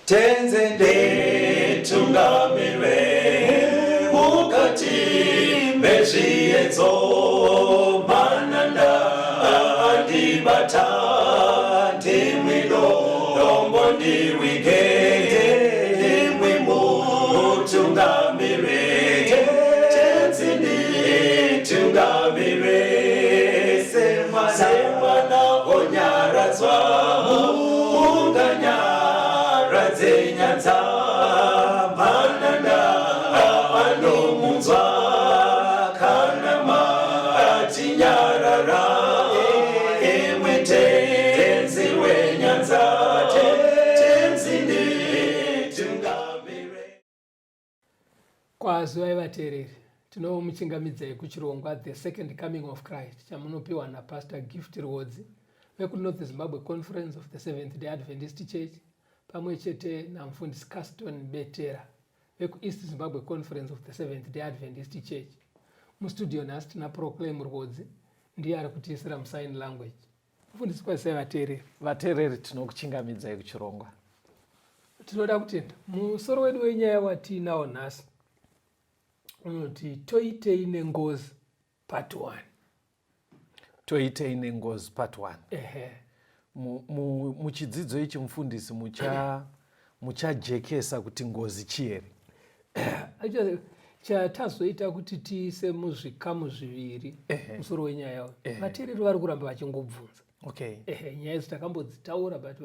Tenzi nditungamire mukati mezviedzo, mananda andibata, ndimwi dombo ndiwige, ndimwi mutungamire. Tenzi nditungamire, semwana onyaradzwa munganyaradze nyanza, mananda anomunzwa kana matinyarara, imwe Tenzi wenyanza. Tenzi nditungamire. Kwazivai vateereri, tinomuchingamidzai kuchirongwa The Second Coming of Christ chamunopiwa naPastor Gift Rwodzi vekuNorth Zimbabwe Conference of the Seventh Day Adventist Church pamwe chete namufundisi Caston Betera vekuEast Zimbabwe Conference of the Seventh Day Adventist Church. Mustudio nhasi tina Proclaim Rwodzi, ndiye ari kutiisira musign language. Mufundisi, kwazisai vateereri. Vateereri, tinokuchingamidzai kuchirongwa. Tinoda kutenda. Musoro wedu wenyaya watiinawo nhasi unoti Toitei Nengozi Part 1. Toitei Nengozi Part 1. Ehe. Muchidzidzo ichi, mufundisi, muchajekesa kuti ngozi chii here? Actually, chatazoita kuti tiise muzvikamu zviviri musoro wenyaya uyu, vateereri vari kuramba vachingobvunza. Ehe, nyaya idzi takambodzitaura, but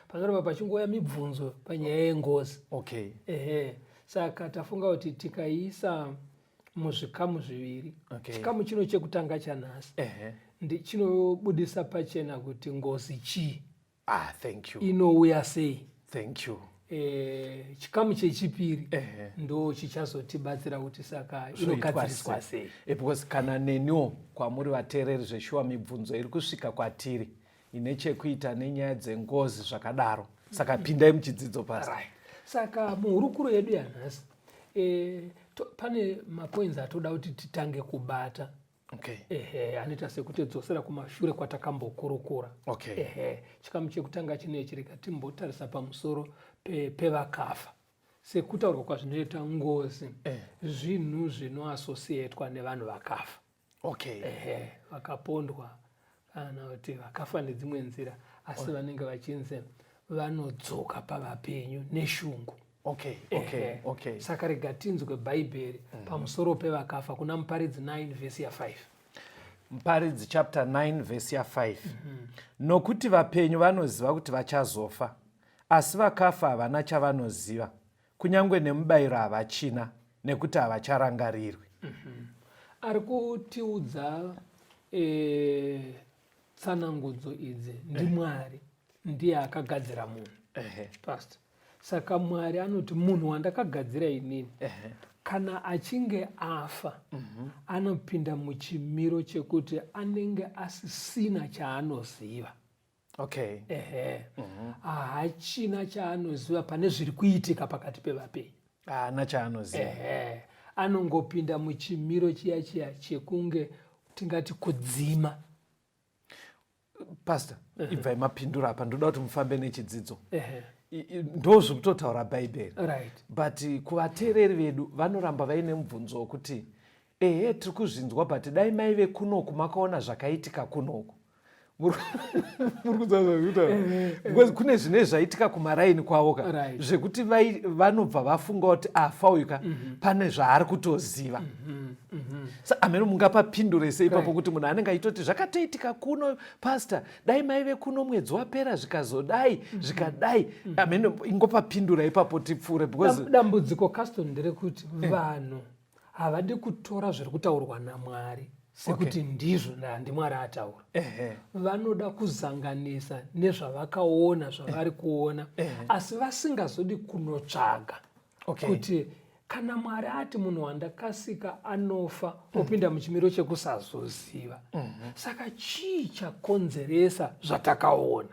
panoramba pachingouya mibvunzo panyaya yengozi. Ehe, saka tafunga kuti tikaiisa muzvikamu zviviri, chikamu chino chekutanga chanhasi chinobudisa pachena kuti ngozi chii, Ah, thank you. inouya sei. Thank you. Chikamu chechipiri ndo chichazotibatsira kuti saka inogadziriswa sei. Because kana neniwo, kwamuri vateereri, zveshuwa mibvunzo iri kusvika kwatiri ine chekuita nenyaya dzengozi zvakadaro. Saka pindai muchidzidzo, Pastor. Right. Saka muhurukuro yedu yanhasi pane mapoints atoda kuti titange kubata. Ehe, anoita sekutidzosera kumashure kwatakambokurukura. Ehe, chikamu chekutanga chinechi, rega timbotarisa pamusoro pevakafa. Sekutaurwa kwazvinoita, ngozi zvinhu zvinoasosietwa nevanhu vakafa. Ehe, vakapondwa kana kuti vakafa nedzimwe nzira, asi vanenge vachinzi vanodzoka pavapenyu neshungu. Ehe. Saka rega tinzwe Bhaibheri pamusoro pevakafa kuna Muparidzi 9 vhesi ya5. Muparidzi chapter 9 vhesi ya5: "Nokuti vapenyu vanoziva kuti vachazofa, asi vakafa havana chavanoziva, kunyange nemubayiro havachina, nekuti havacharangarirwi." Ari kutiudza tsanangudzo idzi ndiMwari, ndiye akagadzira munhu. Pastor, saka Mwari anoti munhu wandakagadzira inini, kana achinge afa, anopinda muchimiro chekuti anenge asisina chaanoziva. Ehe, haachina chaanoziva pane zviri kuitika pakati pevapenyu. Haana chaanoziva. Ehe, anongopinda muchimiro chiya chiya chekunge tingati kudzima. Pastor, ibvai mapindura apa, ndoda kuti mufambe nechidzidzo. Ndo zviri kutotaura Bhaibheri, but kuvateereri vedu vanoramba vaine mubvunzo wokuti, ehe, tiri kuzvinzwa, but dai maive kunoku makaona zvakaitika kunoku. Muri kunzwa zvazvitaura? Because kune zvine zvaitika kumaraini kwavo ka, zvekuti vanobva vafunga kuti afa uyu ka, pane zvaari kutoziva. Sa amene mungapapindure sei ipapo, kuti munhu anenge achitoti zvakatoitika kuno, Pastor, dai maive kuno mwedzi wapera zvikazodai, zvikadai? Amene ingopapindura ipapo tipfuure, because Dambudziko, Caston, nderekuti vanhu havadi kutora zviri kutaurwa naMwari sekuti ndizvo ndiMwari ataura. Vanoda kuzanganisa nezvavakaona, zvavari kuona, asi vasingazodi kunotsvaga kuti kana Mwari ati munhu wandakasika anofa, opinda muchimiro chekusazoziva, saka chii chakonzeresa zvatakaona?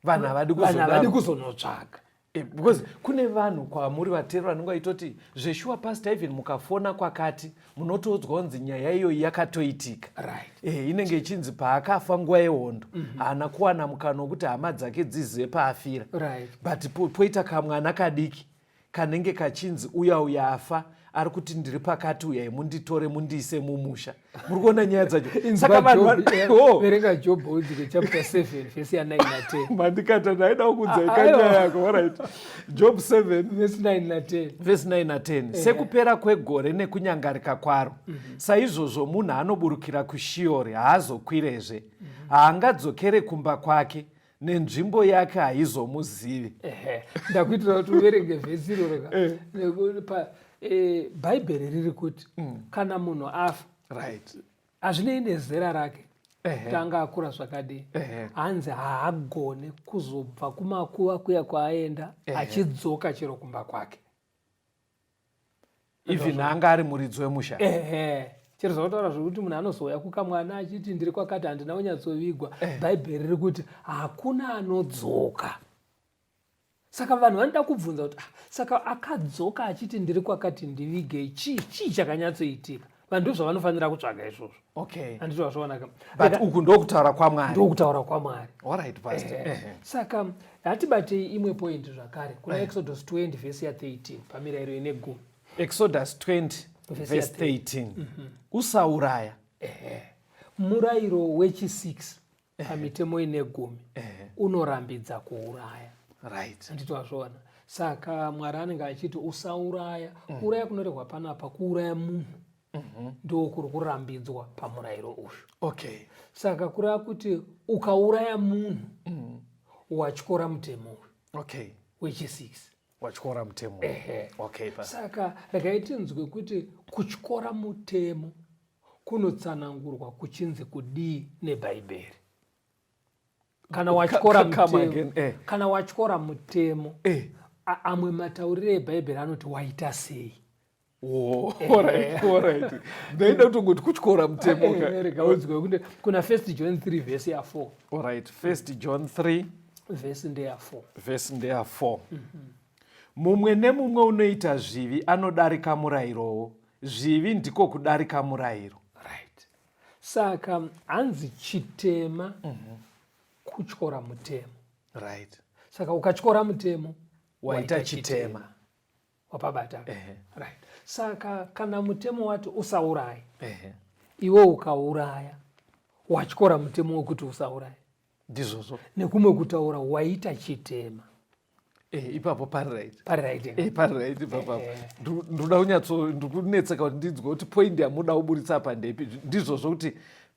Vanhu havadi Vanhu havadi kuzonotsvaga. Eh, because kune vanhu kwamuri vateeri vanenge vaitoti zveshuwa pastor even mukafona kwakati munotoudzwa kunzi nyaya iyoyi yakatoitika right. Eh, inenge ichinzi paakafa nguva yehondo haana kuwana mukana wekuti hama dzake dzizive paafira Right. but poita kamwana kadiki kanenge kachinzi uya uya afa ari kuti ndiri pakati uyai munditore mundiise mumusha. Muri kuona nyaya dzacho. Saka vanhu oh. Verenga Job udzike chapter 7 verse ya 9 na 10. Mandikata ndaida kukudzai kanyaya yako. Alright. Job 7 verse 9 na 10. Verse 9 na 10. Sekupera kwegore nekunyangarika kwaro. Saizvozvo munhu anoburukira kuShiori haazokwirezve. Haangadzokere kumba kwake. Nenzvimbo yake haizomuzivi. Ehe, ndakuitira kuti uverenge vhesi iroro ka. Bhaibheri riri kuti kana munhu afa, hazvinei nezera rake, kuti anga akura zvakadii, hanzi haagone kuzobva kumakuva kuya kwaaenda achidzoka chero kumba kwake. Even anga ari muridzi wemusha. Ehe, chero zvakutaura zvekuti munhu anozouya kukamwana achiti ndiri kwakati handina kunyatsovigwa, Bhaibheri riri kuti hakuna anodzoka. Saka vanhu vanoda kubvunza kuti saka akadzoka achiti ndiri kwakati ndivigei, chii chakanyatsoitika? Vanhu ndizvo zvavanofanira kutsvaga izvozvo. Handiti wazviona ka? But uku ndokutaura kwaMwari. Ndokutaura kwaMwari. All right, Pastor. Saka hatibatei imwe point zvakare kuna Exodus 20 verse ya 13 pamirayiro ine gumi. Exodus 20 Verse ya verse 13. Usauraya. Murayiro wechi6 pamitemo ine gumi unorambidza kuuraya. Handiti wazviona? Saka Mwari anenge achiti usauraya. Kuuraya kunorehwa panapa kuuraya munhu. Ndo kuri kurambidzwa pamurayiro uyu. Saka kureva kuti ukauraya munhu, watyora mutemo uyu. Wechi6. Watyora mutemo. Saka regai tinzwe kuti kutyora mutemo kunotsanangurwa kuchinzi kudii neBhaibheri. Kana watyora Come mutemo, again, kana watyora mutemo, amwe matauriro eBhaibheri anoti waita sei? Oh, all right, all right. Ndaida kutongoti kutyora mutemo ka. Rega udzwe kuna 1 John 3 verse ya 4. All right, 1 John 3 verse ndeya 4. Verse ndeya 4. Mumwe nemumwe unoita zvivi anodarika murayirowo. Zvivi ndiko kudarika murayiro. Right. Saka hanzi chitema kutyora mutemo. Saka ukatyora mutemo waita waita chitema. chitema. Wapabata. Right. Saka kana mutemo wati usauraye, iwe ukauraya, watyora mutemo wekuti usauraye. Ndizvozvo. Nekumwe kutaura waita chitema. Ipapo pari right. Pari right. Pari right ipapo. Ndoda kunyatso, ndikunetseka kuti ndinzwe kuti point yamuda kuburitsa apa ndepi. Ndizvozvo kuti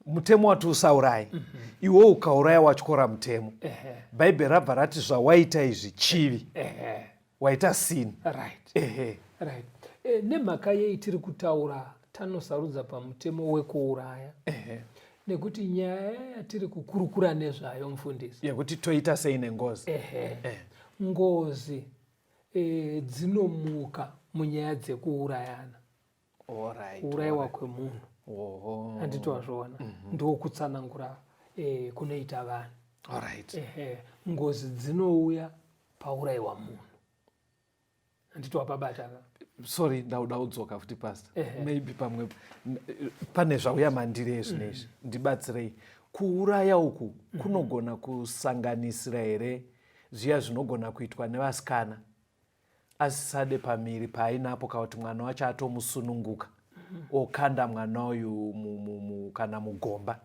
mutemo wati usauraye. Iwe ukauraya watyora mutemo. Bhaibheri rabva rati zvawaita izvi chivi. Waita sin. Nemhaka yei tiri kutaura tanosarudza pamutemo wekuuraya? Nekuti nyaya yatiri kukurukura nezvayo mufundisi. Yekuti toita sei nengozi? Ngozi dzinomuka munyaya dzekuurayana. Kuurayiwa kwemunhu. Handiti wazviona? Ndokutsanangura kunoita vanhu. Ngozi dzinouya paurayiwa munhu. Handiti wapabata ka? Sorry, ndauda kudzoka futi pastor. Maybe pamwe pane zvauya mandiri ezvino izvi. Ndibatsirei. Kuuraya uku kunogona kusanganisira here zviya zvinogona kuitwa nevasikana asisade pamiri paainapo, kana kuti mwana wacho atomusununguka okanda mwana uyu kana mugomba?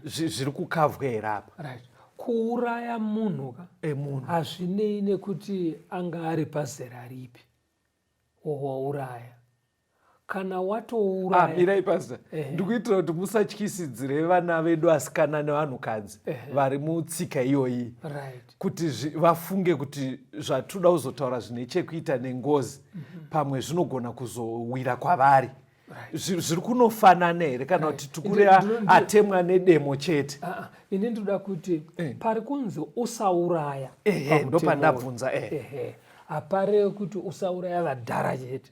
Zviri kukavwa here apa? Right. Kuuraya munhu ka? Munhu. Hazvinei nekuti anga ari pazera ripi wauraya. Kana watouraya. Mirai pastor. Ndikuitira kuti musatyisidzire vana vedu asikana nevanhukadzi vari mutsika iyoyi. Kuti vafunge kuti zvatoda kuzotaura zvine chekuita nengozi, pamwe zvinogona kuzowira kwavari. Zviri kunofanana here kana kuti tikure atemwa nedemo chete? Ini ndinoda kuti pari kunzi usauraya pamutemo Ndopandabvunza, uyu. Haparevi kuti usauraya vadhara chete.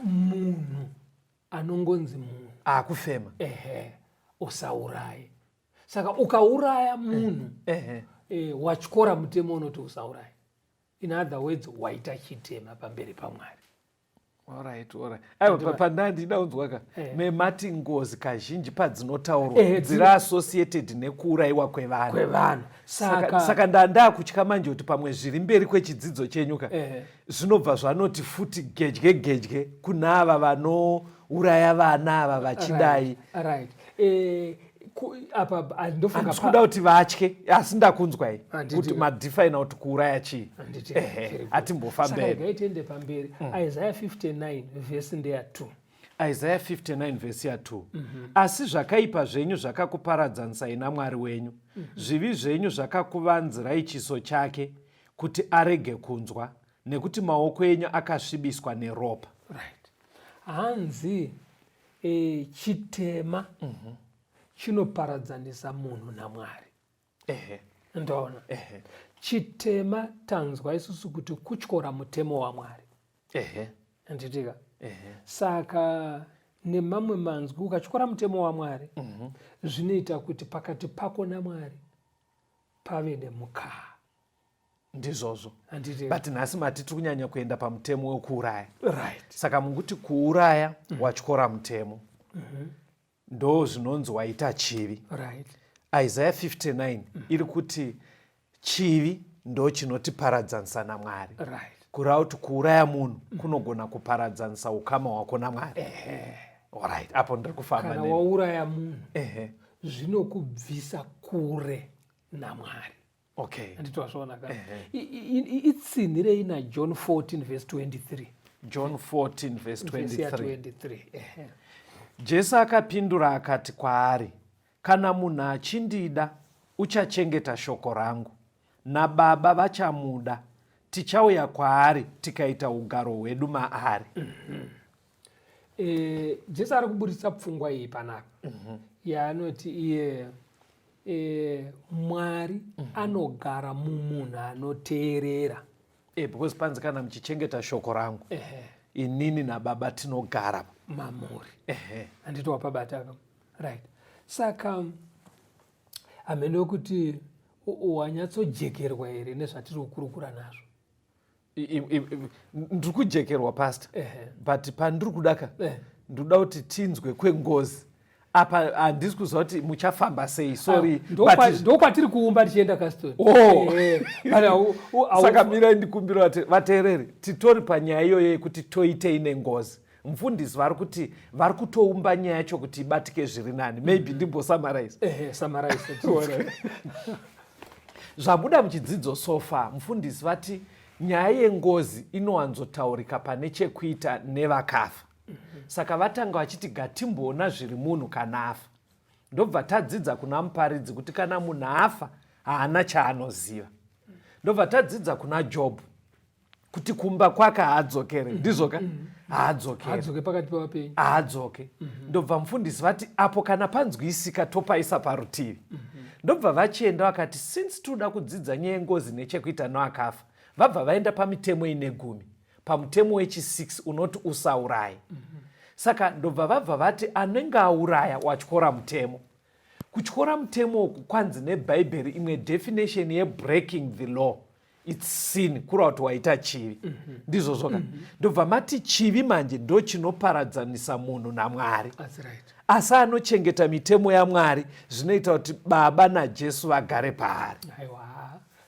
Munhu anongonzi munhu. Akufema. Usauraye. Saka ukauraya munhu, Watyora mutemo unoti usauraya. In other words, waita chitema pamberi paMwari. Alright. Aiwa, pandandida unzwa ka, memati ngozi kazhinji padzinotaurwa dziri associated nekuurayiwa kwevanhu. Kwevanhu. Saka ndandakutya manje kuti pamwe zviri mberi kwechidzidzo chenyu ka zvinobva zvanoti futi gedye gedye kuna ava vanouraya vana ava vachidai. Right. Apa ndofunga Handisi kuda kuti vatye, asi ndakunzwai kuti madefina kuti kuuraya chii. Handiti? Ehe, Very good. atimbofamba Saka hedu. regai tiende pamberi. Isaiah 59 vhesi ndeya 2. Isaiah 59 vhesi ya2: "Asi zvakaipa zvenyu zvakakuparadzanisai naMwari wenyu, zvivi zvenyu zvakakuvanzirai chiso chake kuti arege kunzwa, nekuti maoko enyu akasvibiswa neropa." Right, hanzi chitema chinoparadzanisa munhu naMwari. Ndoona chitema tanzwa isusu kuti kutyora mutemo waMwari. Handitika? Saka nemamwe manzwi, ukatyora mutemo waMwari, zvinoita kuti pakati pako naMwari pave nemukaha. Ndizvozvo. Handiti? But nhasi mati tiri kunyanya kuenda pamutemo wekuuraya. Right. Saka mukuti kuuraya watyora mutemo, ndo zvinonzi waita chivi. Isaiah 59 iri kuti chivi ndo chinotiparadzanisa naMwari. Kureva kuti kuuraya munhu kunogona kuparadzanisa ukama hwako naMwari. Alright, apo ndiri kufamba Kana nemi. wauraya munhu, zvinokubvisa kure naMwari. Handiti wazviona ka? Itsinhirei naJohn 14 verse 23. John 14 verse Verse ya 23. 23, ehe. Jesu akapindura akati kwaari, "Kana munhu achindida, uchachengeta shoko rangu, naBaba vachamuda, tichauya kwaari tikaita ugaro hwedu maari." Jesu ari kuburitsa pfungwa iyi panapa yaanoti iye Mwari anogara mumunhu anoteerera. Because panzi kana muchichengeta shoko rangu, inini naBaba tinogara mamuri. Handiti wapabata? Right, saka hamene wekuti wanyatsojekerwa here nezvatiri kukurukura nazvo? Ndiri kujekerwa, pastor, but pandiri kudaka, ndinoda kuti tinzwe kwengozi. Apa handisi kuziva kuti muchafamba sei, sorry. Ndokwatiri kuumba tichienda, Caston. Oh. Saka mirai ndikumbira vateereri, titori panyaya iyoyo yekuti toitei nengozi. Mufundisi vari kuti vari kutoumba nyaya yacho kuti ibatike zviri nani. Maybe ndimbosummarize. Summarize. Zvabuda muchidzidzo so far, mufundisi vati nyaya yengozi inowanzotaurika pane chekuita nevakafa. Saka vatanga vachiti gatimboona zviri munhu kana afa. Ndobva tadzidza kuna Muparidzi kuti kana munhu afa haana chaanoziva. Ndobva tadzidza kuna Jobhu kuti kumba kwake haadzokere, ndizvoka? Haadzokere. Haadzoke pakati pevapenyu. Haadzoke. Ndobva mufundisi vati apo kana panzwisika topaisa parutivi. Ndobva vachienda vakati since toda kudzidza nyaya yengozi nechekuita noakafa, vabva vaenda pamitemo ine 10, pamutemo wechi6 unoti usaurayi. Saka ndobva vabva vati anenge auraya watyora mutemo. Kutyora mutemo uku kwanzi neBhaibheri imwe definition yebreaking the law, it's sin, kureva kuti waita chivi. Ndizvozvoka? Ndobva mati chivi manje ndo chinoparadzanisa munhu naMwari. That's right. Asi anochengeta mitemo yaMwari, zvinoita kuti Baba naJesu vagare paari. Aiwa,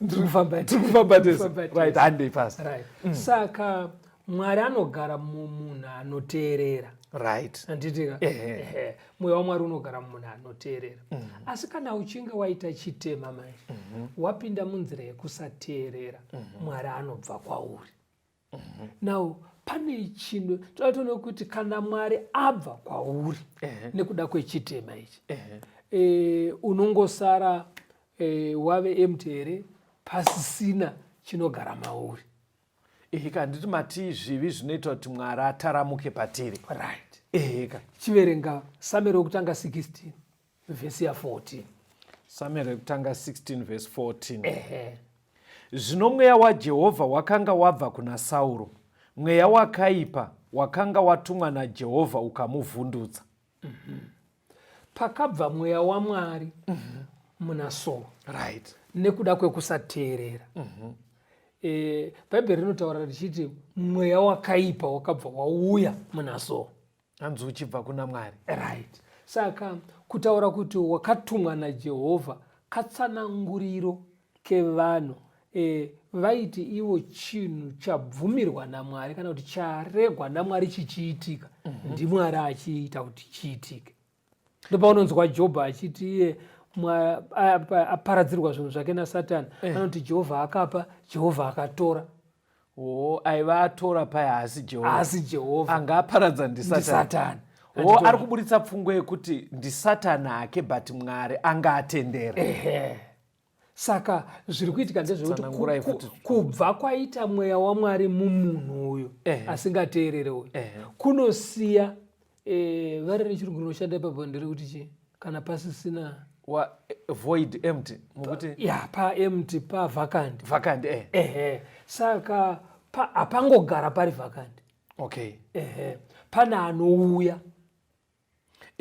tiri kufamba. Tiri kufamba tese. Kufamba tese. Right, handei, pastor. Right, saka Mwari anogara mumunhu anoteerera. Handitika? Ehe. Mweya waMwari unogara mumunhu anoteerera. Asi kana uchinge waita chitema manje, wapinda munzira yekusateerera, Mwari anobva kwauri. Now pane chinhu toda toona kuti kana Mwari abva kwauri nekuda kwechitema ichi, unongosara wave empty here, pasisina chinogara mauri? Eheka, handiti mati zvivi zvinoita kuti Mwari ataramuke patiri? Right. Eheka. Chiverenga Samueri wekutanga 16 vhesi ya14. Samueri yekutanga 16 verse 14. Ehe. "Zvino mweya waJehovha wakanga wabva kuna Sauro, mweya wakaipa wakanga watumwa naJehovha ukamuvhundutsa." Pakabva mweya waMwari muna Sauro, Nekuda kwekusateerera. Bhaibheri rinotaura richiti mweya wakaipa wakabva wauya muna Saul. Hanzi uchibva kuna Mwari. Right. Saka kutaura kuti wakatumwa naJehovha katsananguriro kevanhu vaiti ivo chinhu chabvumirwa naMwari kana kuti charegwa naMwari chichiitika, ndiMwari achiita kuti chiitike. Ndopaunonzwa Jobho achiti iye aparadzirwa zvinhu zvake naSatani, anoti Jehovha akapa, Jehovha akatora. O, aiva atora paya haasi Jehovha. Haasi Jehovha. Anga aparadza ndiSatani. NdiSatani. O, ari kuburitsa pfungwa yekuti ndiSatani hake, but Mwari anga atendera. Ehe. Saka zviri kuitika ndezvekuti Tsanangurai futi. Kubva kwaita mweya waMwari mumunhu uyu asingateerere uyu, kunosiya vari rechirungu rinoshanda ipapo nderekuti chii? Kana pasisina Wa, void, empty, mukuti ya, pa empty, pa vacant. Vacant, eh. Ehe. Saka hapangogara pari vacant. Ehe. Pane anouya.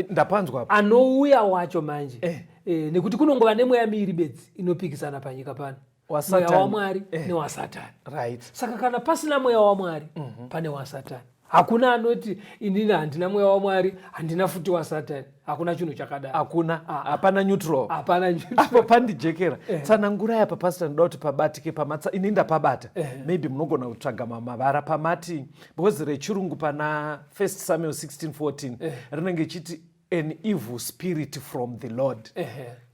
Ndapanzwa. Anouya wacho manje. Nekuti kunongova nemweya miiri bedzi inopikisana panyika pano. WaSatani. Mweya waMwari newaSatani. Saka kana pasina mweya waMwari, pane waSatani. Hakuna anoti inini handina mweya waMwari, handina futi waSatani. Hakuna chinhu chakadaro. Hakuna. Hapana neutral. Hapana neutral. Apo pandijekera. Tsanangurai apa, Pastor, ndoda kuti pabatike pamatsa. Ini ndapabata. Maybe munogona kutsvaga mavara pamati, because rechirungu pana 1 Samuel 16:14 rinenge ichiti an evil spirit from the Lord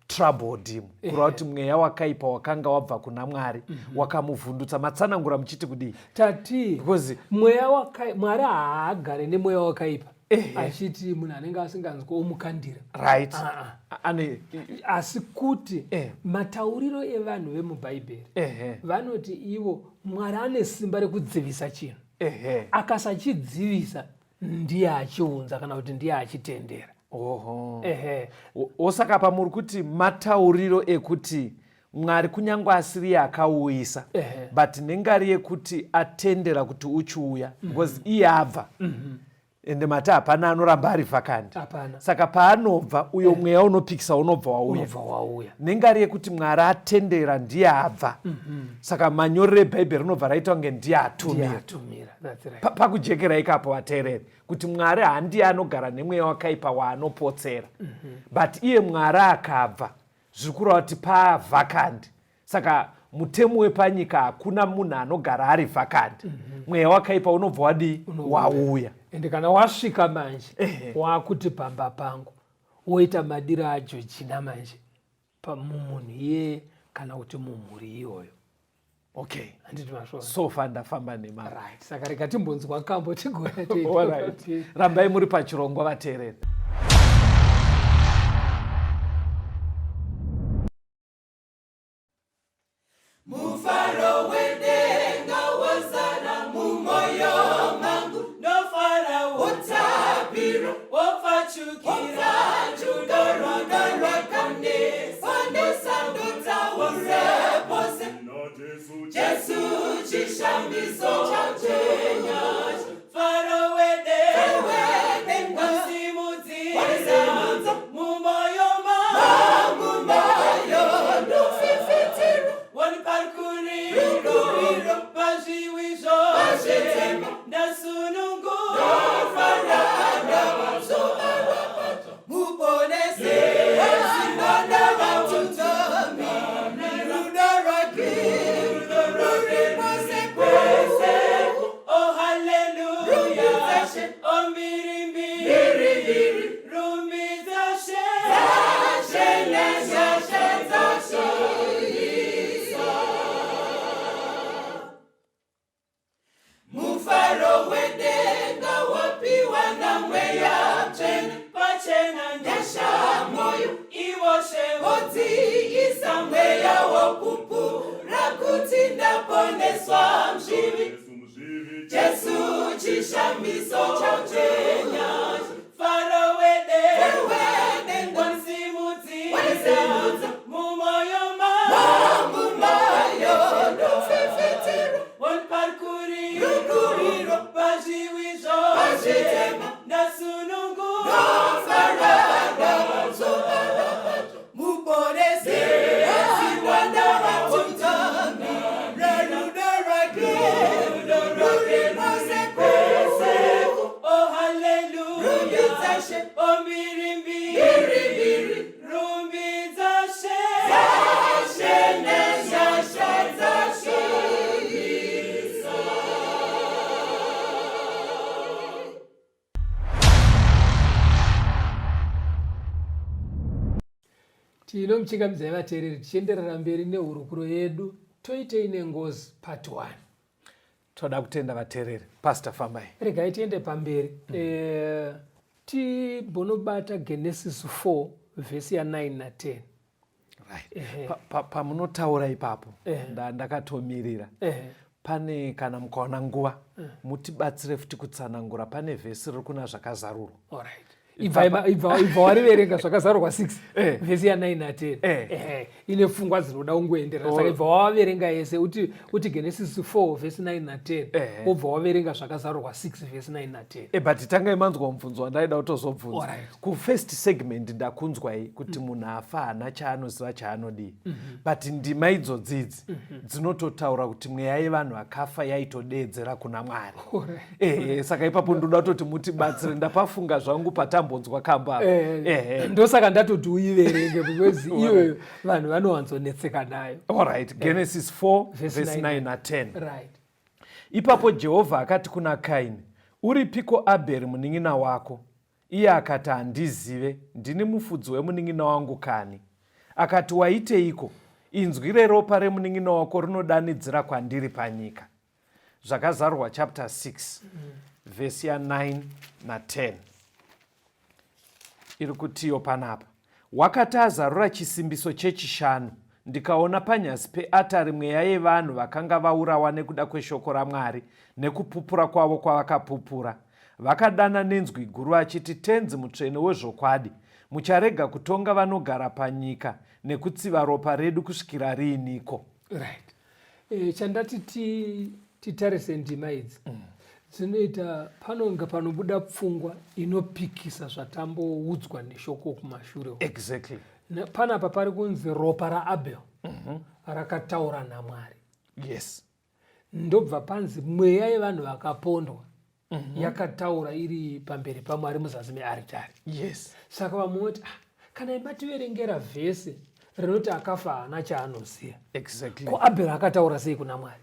troubled him. Kureva kuti mweya wakaipa wakanga wabva kuna Mwari wakamuvhundutsa. Matsanangura muchiti kudii? Tati Because mweya Mwari haagare nemweya wakaipa achiti munhu anenge asinganzwi omukandira. Ane Asi kuti matauriro evanhu vemubhaibheri vanoti ivo Mwari ane simba rekudzivisa chinhu. Akasachidzivisa ndiye achiunza kana kuti ndiye achitendera. Osaka pa muri kuti matauriro ekuti Mwari kunyange asiri akauyisa, but nengari yekuti atendera kuti uchiuya, because iye abva. Ende mati hapana anoramba ari vacant. Hapana. Saka paanobva uyo mweya unopikisa unobva wauya. Unobva wauya. Nengari yekuti Mwari atendera ndiye abva. Saka manyorero eBhaibheri rinobva raita kunge ndiye atumira. Ndiye atumira. That's right. Pakujekera ikapo vateereri kuti Mwari handiye anogara nemweya wakaipa waanopotsera. But iye Mwari akabva, zviri kureva kuti pavacant. Saka mutemo wepanyika hakuna munhu anogara ari vacant. Mweya wakaipa unobva wadii? Unouya. Wauya. Ende kana wasvika manje, wakuti pamba pangu, woita madiro aJojina manje mumunhu iyeye kana kuti mumhuri iyoyo. Handiti mazvona? So far ndafamba nemari. Right. Saka rega timbonzwa kambo tigouya All right. Rambai muri pachirongwa vateereri. Mufaro wedenga wazara mumoyo mangu, ndofara wotapira wopfachukira, rudo rudo rwakandiponesa ndutaure pose. Jesu chishamiso changu, faro wedenga wasimudzira mumoyo mangu, moyo ndofifitira wonipakuriro pazviwi zvose ndasunungurwa muponese ndavatunzami rudo rwake ruri kwose kwose. Oh haleluya, oh mbiri mbiri, rumbidza She nyasha dzashoisa. Mufaro wedenga wapiwa namweya mutsvene, pachena nyasha moyo ivoshe vodziisa mweya wokupura kuti ndaponeswa muzvivi. Jesu chishamiso chauchenya, faro wedenga wanisimudzira mumoyo mangu, moyo ndofifitira wonipakuriro pazviwi zvose ndasunungurwa muponese. Tinomuchingamidzai vateereri tichienderera mberi nehurukuro yedu Toitei Nengozi Part 1. Toda kutenda vateereri. Pastor fambai. Regai tiende pamberi. Timbonobata Genesis 4 vhesi ya 9 na 10. Right. Pamunotaura pa, pa ipapo ndakatomirira. Pane kana mukaona nguva mutibatsire futi kutsanangura pane vhesi riri kuna Zvakazarurwa. All right. Ibva wariverenga Zvakazarurwa 6 vhesi ya 9 na 10. Ine pfungwa dzinoda kungoenderana. Saka ibva waverenga yese uti, uti Genesis 4 vhesi 9 na 10, wobva waverenga Zvakazarurwa 6 vhesi 9 na 10. But tangai manzwa mubvunzo wandaida kutozobvunza. Kufirst segment ndakunzwai kuti munhu afa haana chaanoziva chaanodii. But ndima idzodzi idzi dzinototaura kuti mweya yevanhu vakafa yaitodeedzera kuna Mwari. Saka ipapo ndoda kutoti mutibatsire, ndapafunga zvangu patambonzwa kamba. Ndosaka ndatoti uiverenge because iyoyo vanhu vanowanzonetseka nayo. Alright, Genesis 4 verse 9 na 10. Right. Ipapo Jehovha akati kuna Kaini, uripiko Abheri munin'ina wako? Iye akati, handizive, ndini mufudzi wemunin'ina wangu kani? Akati, waiteiko? Inzwi reropa remunin'ina wako rinodanidzira kwandiri panyika. Zvakazarurwa chapter 6 vhesi ya 9 na 10 iri kutiyo panapa. Wakati azarura chisimbiso chechishanu, ndikaona panyasi peatari mweya yevanhu vakanga vaurawa nekuda kweshoko raMwari nekupupura kwavo kwavakapupura. Vakadana nenzwi guru vachiti, Tenzi mutsvene wezvokwadi, mucharega kutonga vanogara panyika nekutsiva ropa redu kusvikira riiniko? Right. Chandati titarise ndima idzi dzinoita panonga panobuda pfungwa inopikisa zvatamboudzwa neshoko kumashure. Exactly. Panapa pari kunzi ropa raAbel rakataura naMwari. Yes. Ndobva panzi mweya yevanhu vakapondwa yakataura iri pamberi paMwari muzasi mearitari. Yes. Saka vamwe voti, kana imativerengera vhesi rinoti akafa haana chaanoziva. Exactly. Ko Abel akataura sei kuna Mwari?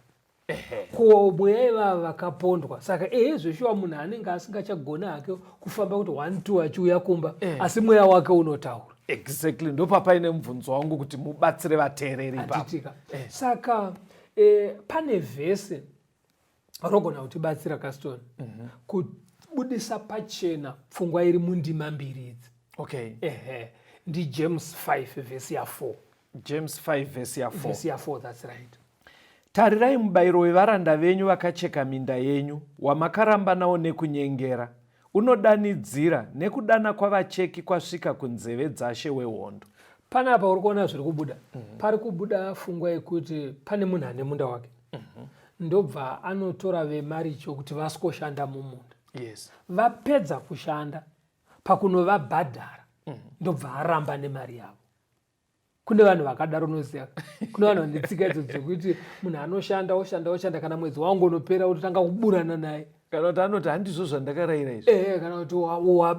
Ko mweya ivava vakapondwa. Saka ehe zveshuwa munhu anenge asingachagona hake kufamba kuti 1 2 achiuya kumba, asi mweya wake unotaura. Exactly. Ndopapaine mubvunzo wangu kuti mubatsire vateereri ipapo. Handitika. Saka pane vhesi rogona kutibatsira Caston kubudisa pachena pfungwa iri mundima mbiri idzi. Okay. Ndi James 5 vhesi ya 4. James 5 vhesi ya 4. Vhesi ya 4, that's right. Tarirai mubayiro wevaranda venyu vakacheka minda yenyu, wamakaramba nawo nekunyengera, unodanidzira nekudana kwavacheki kwasvika kunzeve dzashe wehondo. Panapa uri kuona zviri kubuda. Pari kubuda pfungwa yekuti pane munhu ane munda wake. Ndobva anotora vemaricho kuti vasikoshanda mumunda. Yes. Vapedza kushanda pakunovabhadhara, ndobva aramba nemari yavo. Kune vanhu vakadaro, unoziva. Kune vanhu vane tsika idzo dzekuti munhu anoshanda oshanda oshanda, kana mwedzi wangonopera ototanga kuburana naye. Kana kuti anoti handizvo zvandakarayira izvi. Kana kuti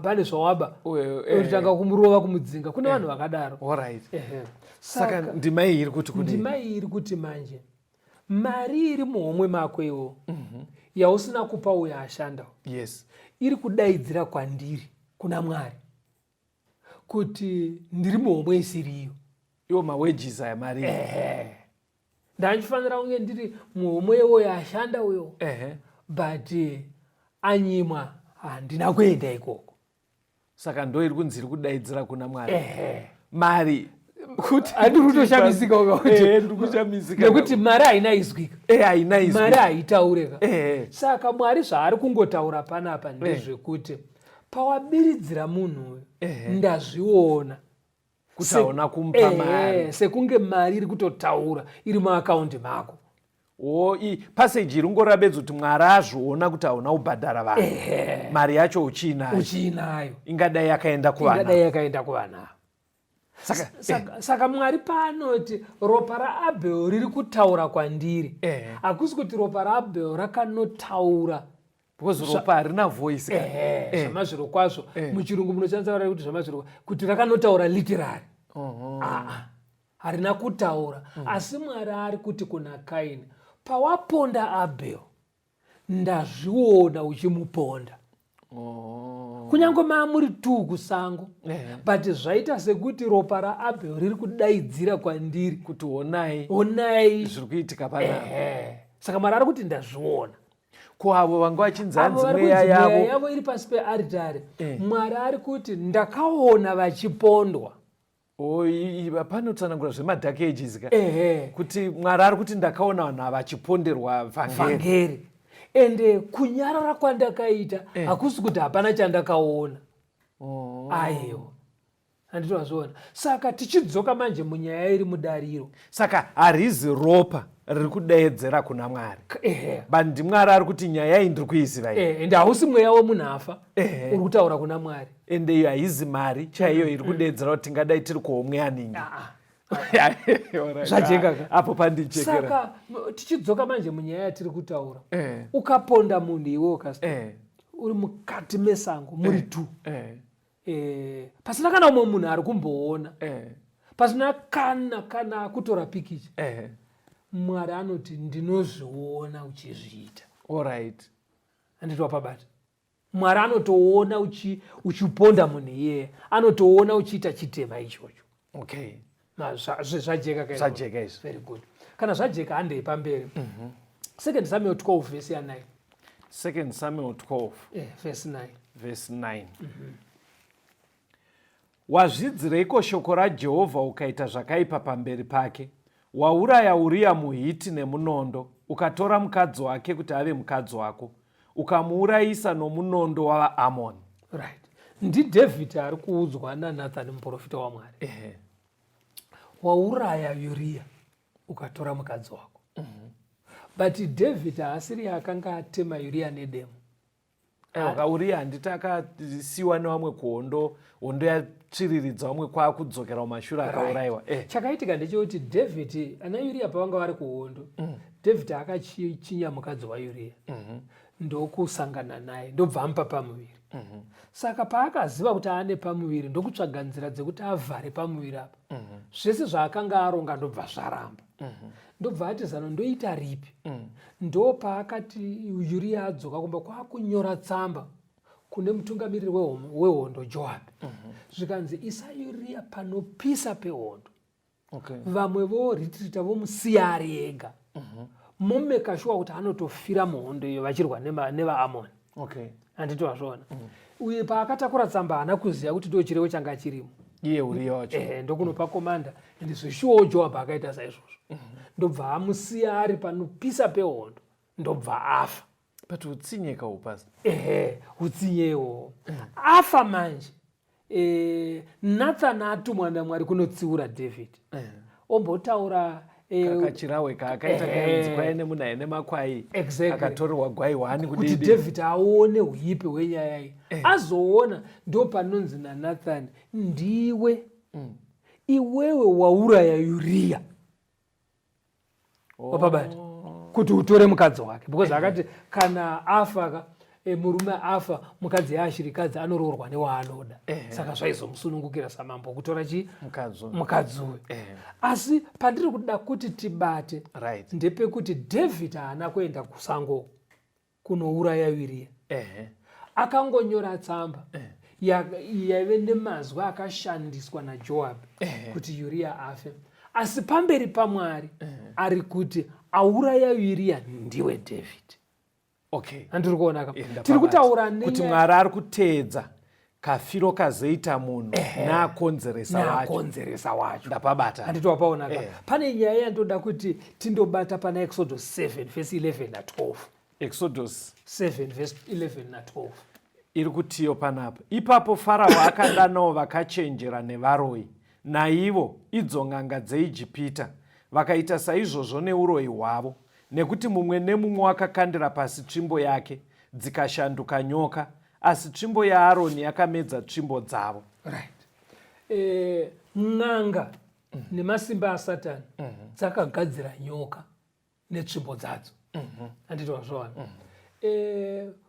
pane zvawaba, ototanga kumurova, kumudzinga. Kune vanhu vakadaro. Alright. Saka ndima iyi iri kuti kudii? Ndima iyi iri kuti manje mari iri muhomwe mako iwo yausina kupa uyo ashanda, Yes. iri kudaidzira kwandiri kuna Mwari kuti ndiri muhomwe isiriyo. Iwo mawages aya, mari. Ndandifanira kunge ndiri muhomwe iwoyo ashanda uyo, but anyimwa, handina kuenda ikoko. Saka ndo iri kunzi iri kudaidzira kuna Mwari. Mari kuti handiri kutoshamisika ndiri kushamisika nekuti mari haina izwika. Haina izwi. Mari haitaureka. Saka Mwari zvaari kungotaura panapa ndezvekuti pawabiridzira munhu uyu, ndazviona kuti hauna kumupa mari. Sekunge mari iri kutotaura iri muakaundi mako. O, passage iri ngorabedza kuti Mwari azviona kuti hauna kubhadhara vanhu, mari yacho uchiinayo. Uchiinayo. Ingadai yakaenda kuvana. Ingadai yakaenda kuvana. Saka, Saka Mwari paanoti ropa raAbel riri kutaura kwandiri, hakusi kuti ropa raAbel rakanotaura. Because ropa harina voice. Zvamazviro kwazvo muchirungu munoshandisa vara kuti zvamazviro kuti rakanotaura literary. Aa, harina kutaura. Asi Mwari ari kuti kuna Kaini, pawaponda Abel, ndazviona uchimuponda. Oh. Kunyange maamuri tuu kusango, but zvaita sekuti ropa raAbel riri kudaidzira kwandiri kuti honai, honai zviri kuitika panapa. Saka Mwari ari kuti ndazviona. Ko avo vanga vachinzi Avo hanzi vari mweya kunzi mweya yavo yavo iri pasi pearitari. Mwari ari kuti ndakaona vachipondwa. Oh, panotsanangura zvemadark ages ka. Kuti Mwari ari kuti ndakaona vanhu ava vachiponderwa vhangeri. Vhangeri. Ende kunyarara kwandakaita hakusi kuti hapana chandakaona. Aiwa. Handiti wazviona. Saka tichidzoka manje munyaya iri mudariro. Saka harizi ropa riri kudeedzera kuna Mwari. But ndiMwari ari kuti nyaya iyi ndiri kuiziva iyi. Ende hausi mweya wemunhu afa uri kutaura kuna Mwari. Ende iyo haizi mari chaiyo iri kudeedzera kuti tingadai tiri kuhomwe yaningi. Zvajeka ka? Apo pandichekera. Saka tichidzoka manje munyaya yatiri kutaura. Ukaponda munhu iwe ukasita. Uri mukati mesango muri two. Pasina kana umwe munhu ari kumboona. Pasina kana kutora pikicha. Mwari anoti ndinozviona uchizviita. Handiti wapabata. Mwari anotoona uchiponda munhu iyeye, anotoona uchiita chitema ichocho. Zvajeka ka izvo? Zvajeka izvo. Very good. Kana zvajeka handei pamberi. 2 Samuel 12 verse ya 9. 2 Samuel 12. Verse 9. Verse 9. Wazvidzireiko shoko raJehovha ukaita zvakaipa pamberi pake? Wauraya Uria muHiti nemunondo, ukatora mukadzi wake kuti ave mukadzi wako, ukamuurayisa nomunondo wavaAmoni. Right. NdiDavid ari kuudzwa naNathan muprofita waMwari. Wauraya Uria ukatora mukadzi wako. But David haasiri akanga atema Uria nedemo. Uria handiti akasiwa nevamwe kuhondo, hondo yatsviriridza vamwe kwakudzokera kumashure akaurayiwa. Chakaitika ndechekuti David ana Uria pavanga vari kuhondo, David akachinya mukadzi waUria. Ndokusangana naye, ndobva amupa pamuviri. Saka paakaziva kuti ane pamuviri, ndokutsvaga nzira dzekuti avhare pamuviri apa. Zvese zvaakanga aronga ndobva zvaramba. Ndobva ati zano ndoita ripi? Ndopaakati Uria adzoka kumba kwakunyora tsamba kune mutungamiriri wehondo Joab. Zvikanzi isa Uria panopisa pehondo. Vamwe voretreata vomusiya ari ega. Momeka shuwa kuti anotofira muhondo iyo vachirwa nevaAmoni. Handiti wazviona? Uye paakatakura tsamba haana kuziva kuti ndo chirevo changa chirimo. Iye Uria wacho. Ndokunopa komanda. Ende zveshuwawo Joab akaita saizvozvo. Ndobva amusiya ari panopisa pehondo, ndobva afa. But utsinye ka upasi. Utsinye iwowo. Afa manje. Nathan atumwa naMwari kunotsiura David. Ombotaura, Kakachirawe kaakaita kainzi kwai nemunhu aine makwai. Akatorerwa gwai wani Kuti kudidi. David aone huipi hwenyaya iyi. Azoona ndo panonzi naNathan, ndiwe. Iwewe wauraya Uria. Wapabata. Kuti utore mukadzi wake. Because akati kana afa ka, murume afa, mukadzi yaashirikadzi anoroorwa newaanoda. Saka zvaizomusunungukira samambo kutora chi? Mukadzi uyu. Mukadzi uyu. Asi pandiri kuda kuti tibate, ndepekuti David haana kuenda kusango kunouraya Uria. Akangonyora tsamba yaive nemazwi akashandiswa naJoab kuti Uria afe. Asi pamberi paMwari ari kuti auraya Uria ndiwe David. Handiri kuona ka? Tiri kutaura Kuti nenyaya Mwari ari kuteedza kafiro kazoita munhu naakonzeresa wacho. Naakonzeresa wacho. Ndapabata. Handiti wapaona ka? Pane nyaya yandoda kuti tindobata pana Exodus 7 verse 11 na 12. Exodus 7 verse 11 na 12. Iri kutiyo panapa. Ipapo Farao akadanawo vakachenjera nevaroyi, naivo idzo n'anga dzeIjipita, vakaita saizvozvo neuroyi hwavo, nekuti mumwe nemumwe wakakandira pasi tsvimbo yake, dzikashanduka nyoka, asi tsvimbo yaAroni yakamedza tsvimbo dzavo. N'anga nemasimba aSatani dzakagadzira nyoka netsvimbo dzadzo. Handiti wazviona?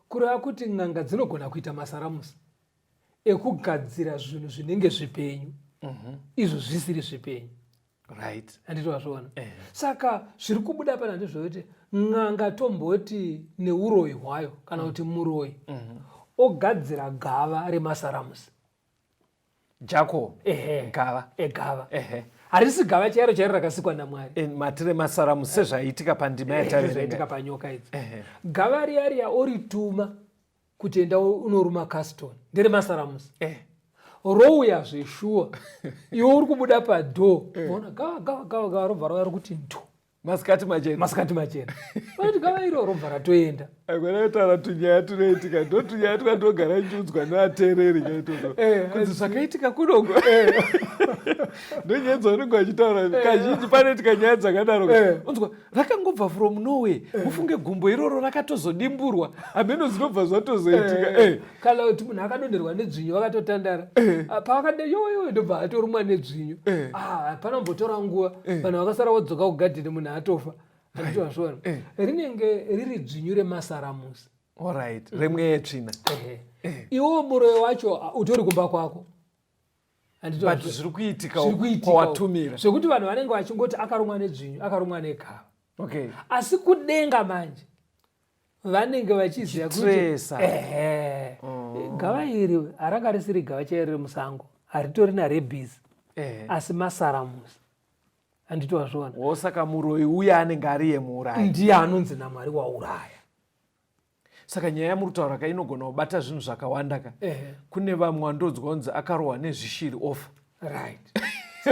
Kureva kuti n'anga dzinogona kuita masaramusi ekugadzira zvinhu zvinenge zvipenyu, izvo zvisiri zvipenyu. Handiti wazviona? Saka zviri kubuda pana ndezvekuti n'anga tomboti neuroyi hwayo kana kuti muroyi Ogadzira gava remasaramusi. Jako. Ehe. Gava. Egava. Ehe. Harisi gava chairo chairo rakasikwa naMwari. E, matire masaramusi sezvaiitika pandima yataverenga. Zvaiitika panyoka idzi. Gava riya riya orituma kuti enda unoruma Caston. Ndere masaramusi. Rouya zveshuwa. Iwe uri kubuda padoor. Voona gava gava gava gava robva rauya rokuti ndu. Masikati machena. Masikati machena. Vanoti gava iro robva ratoenda. Aikona kutaura tunyaya tunoitika, ndo tunyaya twandogara ndichiudzwa nevateereri kaitoto. Kunzi zvakaitika kunoko. Ndonyaya dzavanenge vachitaura kazhinji panoitika nyaya dzakadaro. Unzwa rakangobva from nowhere. Mufunge gumbo iroro rakatozodimburwa. Hameno zvinobva zvatozoitika. Kana kuti munhu akadonherwa nedzvinyu vakatotandara. Paakade yowe yowe ndobva atorumwa nedzvinyu. Panombotora nguva vanhu vakasara vodzoka kugadheni munhu atofa. Handiti wazviona? Rinenge riri dzvinyu remasaramusi. Alright, remweya yetsvina. Iwo muroyi wacho utori kumba kwako. Handiti But wazviona? zviri kuitika Zviri kuitika kwawatumira. Zvekuti vanhu vanenge vachingoti akarumwa nedzvinyu, akarumwa negava. Okay. Asi kudenga manje vanenge vachiziva kuti Chitresa. ehe, gava iri haranga risiri gava chairo remusango, haritori narebhizi. Asi masaramusi. Handiti wazviona? Wo saka muroyi uya anenge ari yemuurayi. Ndiye anonzi naMwari wauraya. Saka nyaya yamuri kutaura ka inogona kubata zvinhu zvakawanda ka. Kune vamwe vandodzwa kunzi akarohwa nezvishiri ofa.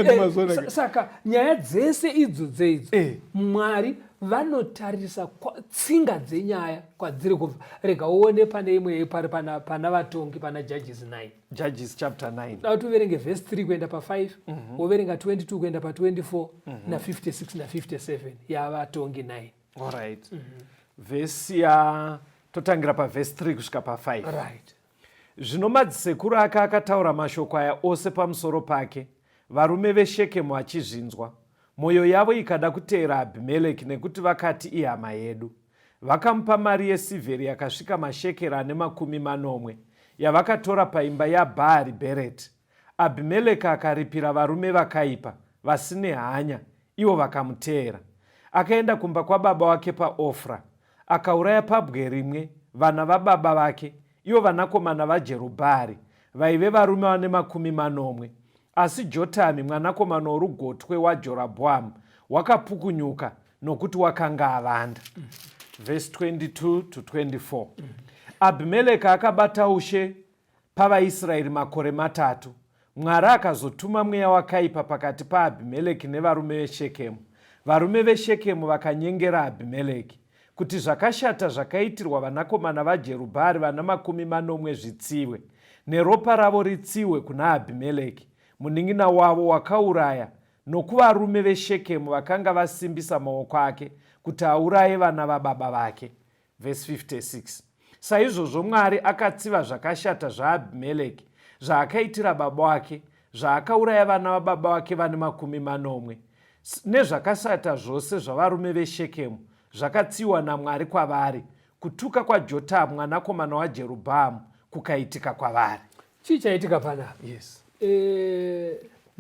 Ndimazviona ka? Saka nyaya dzese idzo dzeidzo, Mwari vanotarisa tsinga dzenyaya kwadziri kubva. Rega uone pane imwe pari pana vatongi pana Judges 9. Judges chapter 9. Da kuti uverenge verse 3 kuenda pa 5, woverenga 22 kuenda pa 24, na 56 na 57 yavatongi 9. Alright. Verse ya totangira pa verse 3 kusvika pa 5. Zvino madzisekuru ake akataura mashoko aya ose pamusoro pake, varume veShekemu vachizvinzwa. Mwoyo yavo ikada kuteera Abhimeleki nekuti vakati ihama yedu. Vakamupa mari yesirveri yakasvika mashekeri ane 70, yavakatora paimba yaBhaari Bhereti. Abhimeleki akaripira varume vakaipa, vasine hanya, ivo vakamuteera. Akaenda kumba kwababa wake paOfra, akauraya pabwe rimwe vana vababa vake, ivo vanakomana vaJerubhaari, vaive varume vane 70. Asi Jotami, mwanakomana worugotwe waJorobhoamu, wakapukunyuka nokuti wakanga avanda. Verse 22 to 24. Abhimeleki akabata ushe pavaIsraeri makore matatu. Mwari akazotuma mweya wakaipa pakati paAbhimeleki nevarume veShekemu. Varume veShekemu vakanyengera Abhimeleki kuti zvakashata zvakaitirwa vanakomana vaJerubhaari vana 70 zvitsiwe, neropa ravo ritsiwe kuna Abhimeleki, munin'ina wavo wakauraya, nokuvarume veShekemu vakanga vasimbisa maoko ake kuti auraye vana vababa vake. Verse 56. Saizvozvo Mwari akatsiva zvakashata zvaAbhimeleki, zvaakaitira baba wake, zvaakauraya vana vababa vake vane 70, nezvakashata zvose zvavarume veShekemu zvakatsiwa naMwari kwavari, kutuka kwaJotamu mwanakomana waJerubhaamu kukaitika kwavari. Chii chaitika panapa? Yes.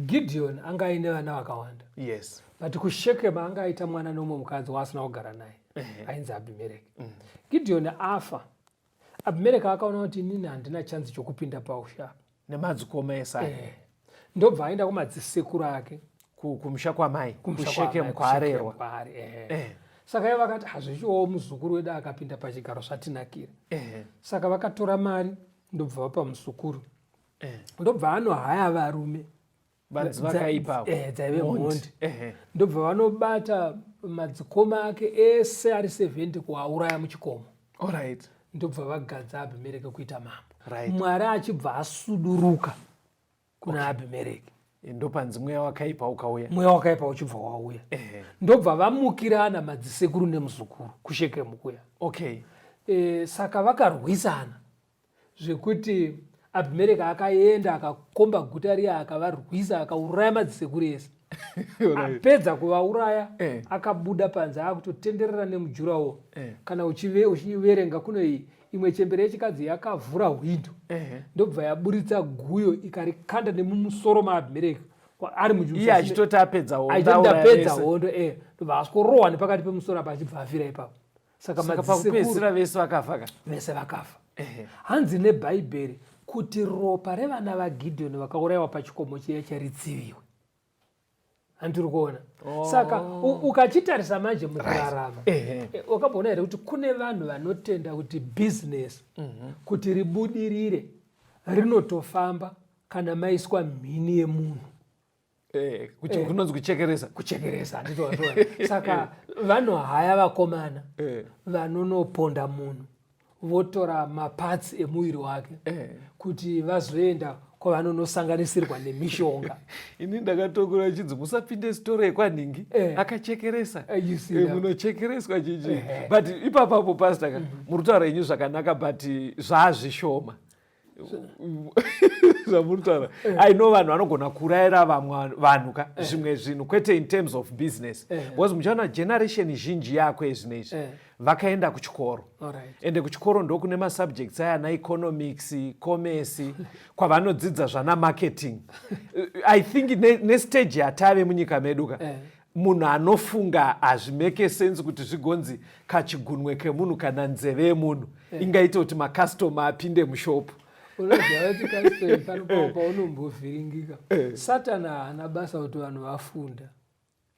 Gideon anga aine vana vakawanda. Yes. But kuShekemu anga aita mwana nomwe mukadzi waasina kugara naye. Ainzi Abhimereki. Gideon afa. Abhimereki akaona kuti inini handina chance chokupinda paushe apa. Nemadzikoma ese aya. Ndobva aenda kumadzisekuru ake. Kumusha kwamai, Kumusha kuShekemu kwamai, kwaarerwa. kuShekemu kwaari, Saka ivo vakati hazvichiwo muzukuru wedu akapinda pachigaro zvatinakira. Saka vakatora mari ndobva vapa muzukuru. Ndobva anohaya varume. Vanzi vakaipa. Dzaive Mhondi. mhondi. Ndobva vanobata madzikoma ake ese ari 70 kuauraya muchikomo. Alright. Ndobva vagadza Abhimereki kuita mambo. Right. Mwari achibva asuduruka kuna Abhimereki. Ndopanzi mweya wakaipa ukauya. Mweya wakaipa uchibva wauya. Ndobva vamukirana madzisekuru nemuzukuru kuShekemu kuya. Okay. Saka vakarwisana zvekuti Abhimereki akaenda akakomba guta riya akavarwisa akauraya madzisekuru ese. Apedza kuvauraya, akabuda panze akutotenderera nemujurawo. Kana uchiverenga kuno iyi, imwe chembere yechikadzi yakavhura hwindo. Ndobva yaburitsa guyo ikarikanda nemumusoro maAbhimereki. Ari mujuru Iye achitoti apedza hondo, Achitoti auraya ndapedza vese. hondo, Ndobva asvikorohwa nepakati pemusoro apa achibva afira ipapo. Saka Saka madzisekuru pakupedzisira vese vakafa ka? Vese vakafa. Hanzi neBhaibheri kuti ropa revana vaGidheoni vakaurayiwa pachikomo chiya charitsiviwe. Handiri kuona. Oh. Saka ukachitarisa manje mukurarama, right. Wakamboona here kuti kune vanhu vanotenda kuti business kuti ribudirire rinotofamba kana maiswa mhini yemunhu. Kunonzi kuchekeresa. Kuchekeresa, handitoona. Saka vanohaya vakomana vanonoponda munhu, votora maparts emuviri wake kuti vazoenda kwavanonosanganisirwa nemishonga. Ini ndakatokura chinzi musapinde sitoro yekwanhingi, akachekeresa, munochekereswa chichi. But ipapapo pastor ka, muri kutaura henyu zvakanaka, but zvaazvishoma zvamuri kutaura. I know vanhu vanogona kurayira vamwe vanhu ka zvimwe zvinhu, kwete in terms of business, because muchaona generation zhinji yako ezvinezvi vakaenda kuchikoro, ende kuchikoro ndokune masubjects aya ana economics, commerce, kwavanodzidza zvana marketing. I think nestage yatave munyika medu ka, munhu anofunga hazvimake sense kuti zvigonzi kachigunwe kemunhu kana nzeve yemunhu ingaita kuti macustomer apinde mushopu. Unoziva kuti kastori pano paunombovhiringika, Satani haana basa kuti vanhu vafunda.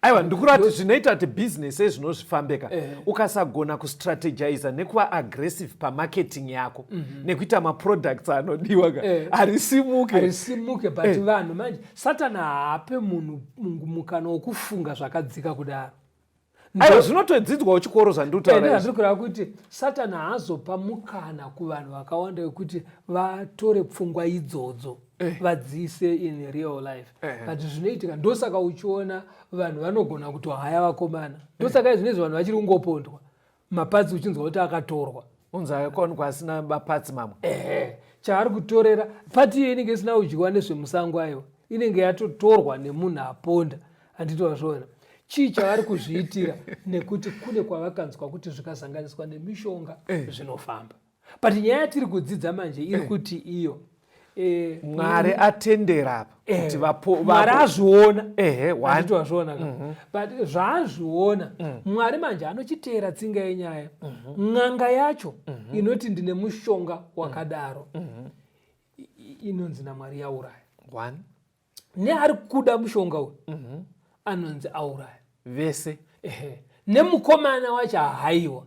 Aiwa, ndikurati zvinoita kuti bhizinesi ezvinozvifambeka, ukasagona kustrategiza nekuva aggressive pamarketing yako nekuita maproducts anodiwa ka, harisimuke. Harisimuke, but vanhu manje, Satani haape munhu mukana wokufunga zvakadzika kudaro. Aiwa, zvinotodzidzwawo chikoro zvandikutaura. Ndiri kureva kuti Satani haazopa mukana kuvanhu vakawanda wekuti vatore pfungwa idzodzo vadziise in real life. But zvinoitika, ndosaka uchiona vanhu vanogona kutohaya vakomana. Ndosaka izvinezvi vanhu vachiri kungopondwa, maparts uchinzwa kuti akatorwa. Unzi akawanikwa asina maparts mamwe. Ehe, chaari kutorera part iyo inenge isina kudyiwa nezvemusango, aiwa, inenge yatotorwa nemunhu aponda. Handiti wazviona chii chavari kuzviitira? Nekuti kune kwavakanzwa kuti zvikasanganiswa nemishonga zvinofamba. But nyaya yatiri kudzidza manje iri kuti iyo Mwari atendera apa kuti Mwari azviona. Handiti wazviona ka? But zvaazviona Mwari manje anochiteera tsinga yenyaya. N'anga yacho inoti ndine mushonga wakadaro inonzi naMwari yauraya. One. Neari kuda mushonga uyu anonzi auraya. Vese. Ehe, nemukomana wacho ahaiwa.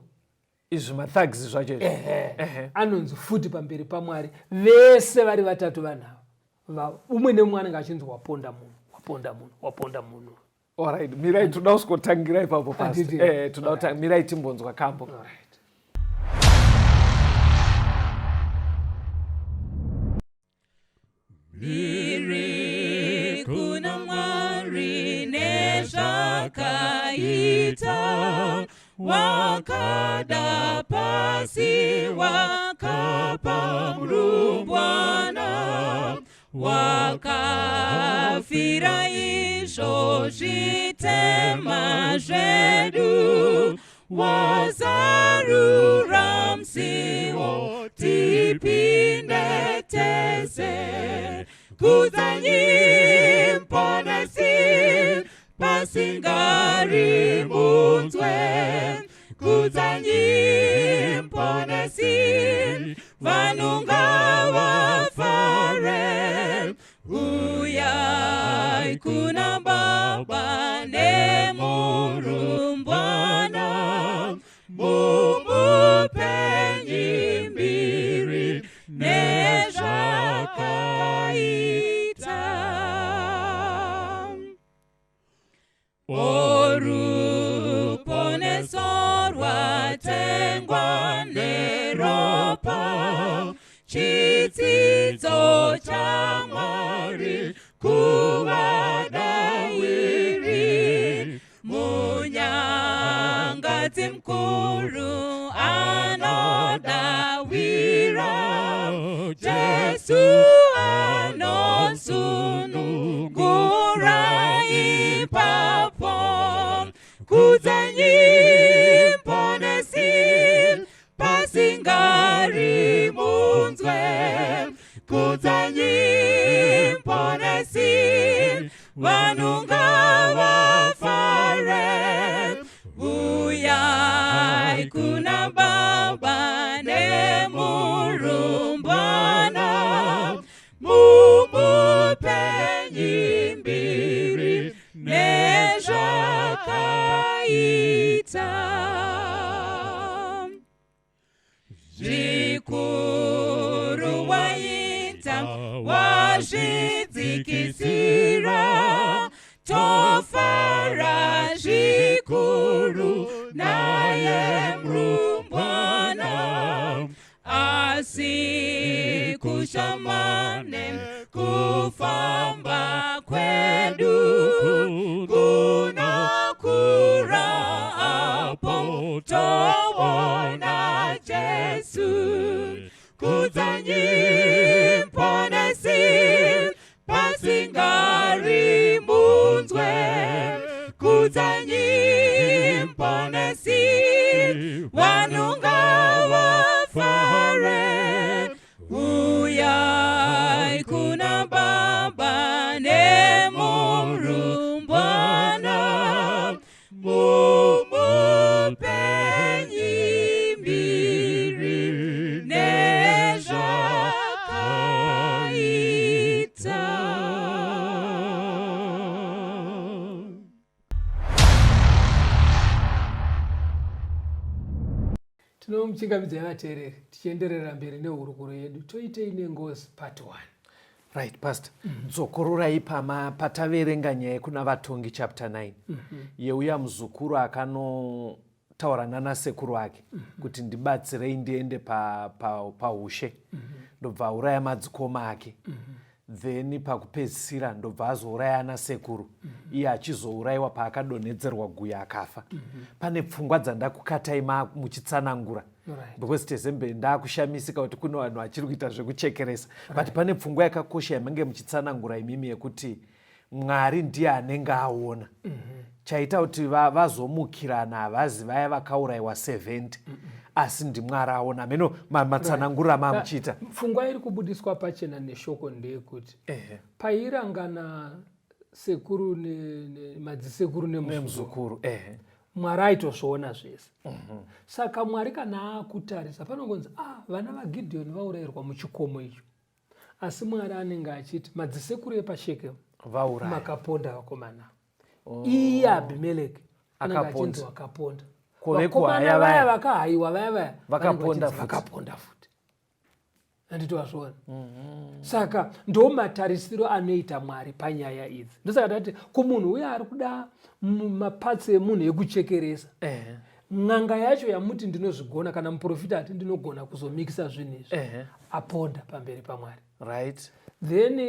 Izvi mathugs zvacho izvi. Ehe, anonzi futi pamberi paMwari vese vari vatatu vanhu ava, umwe nemumwe anenge achinzi waponda munhu, waponda munhu, waponda munhu. Alright, mirai, toda kusikotangira ipapo pasi. Handiti. Toda kuti mirai timbonzwa kambo. Alright. Mbiri kuna Mwari nezvakaita, wakada pasi, wakapa murumbwana, wakafira izvo zvitema zvedu, wazarura musiwo tipinde tese. Kudzanyi Muponesi pasingari munzwe, kudzanyi Muponesi, vanhu ngavafare. Uyai kuna Baba nemurumbwana, mumupenyi mbiri nezvakaita. Oruponeso rwatengwa neropa, chitsidzo chaMwari kuvadawiri, munyangadzi mukuru anodawira, Jesu anosunungura ipapo. Kudzanyi Muponesi pasingari munzwe, kudzanyi Muponesi, vanhu ngavafare. Uyai kuna Baba. Dzikisira tofara zvikuru naye murumbwana asi kushamane kufamba kwedu kunokura apo toona Jesu. Kudzanyi Muponesi pasingari munzwe kudzanyi Muponesi vanhu ngavafare uyai kuna Baba nemurumbwana mumupenyi mbiri nezvakaita. Tinomuchingamidzai vateereri tichienderera mberi nehurukuro yedu toitei nengozi part 1. Right, pastor. Dzokororai pataverenga nyaya yekuna Vatongi chapter 9 yeuya muzukuru akanotaura nanasekuru ake kuti ndibatsirei ndiende paushe, ndobva auraya madzikoma ake, then pakupedzisira ndobva azouraya anasekuru, iye achizourayiwa paakadonhedzerwa guya akafa. Pane pfungwa dzandakukatai muchitsanangura because tezembe ndakushamisika kuti kune vanhu vachiri kuita zvekuchekeresa, but pane pfungwa yakakosha yamange muchitsanangura imimi yekuti Mwari ndiye anenge aona. Chaita kuti vazomukirana havazi vaya vakaurayiwa 70, asi ndiMwari aona. Meno matsanangurira mamuchiita. Pfungwa iri kubudiswa pachena neshoko ndeyekuti pairangana sekuru madzisekuru nemuzukuru, Mwari aitozviona zvese. Saka Mwari kana akutarisa panongonzi vana vaGidheoni vaurayirwa muchikomo icho, asi Mwari anenge achiti madzisekuru epaShekemu vauraya makaponda vakomana. Iye Abhimeleki anenge Akaponda. achinzi wakaponda. Ko Vakomana vekuhaya vaya vaya? Vakahayiwa vaya vaya Vakaponda vanenge vachinzi futi. Vakaponda futi, handiti wazviona? Saka ndo matarisiro anoita Mwari panyaya idzi. Ndosaka tati kumunhu uya ari kuda mapatsi emunhu ekuchekeresa, n'anga yacho yamuti ndinozvigona, kana muprofita ati ndinogona kuzomikisa zvinhu izvi, aponda pamberi paMwari. Then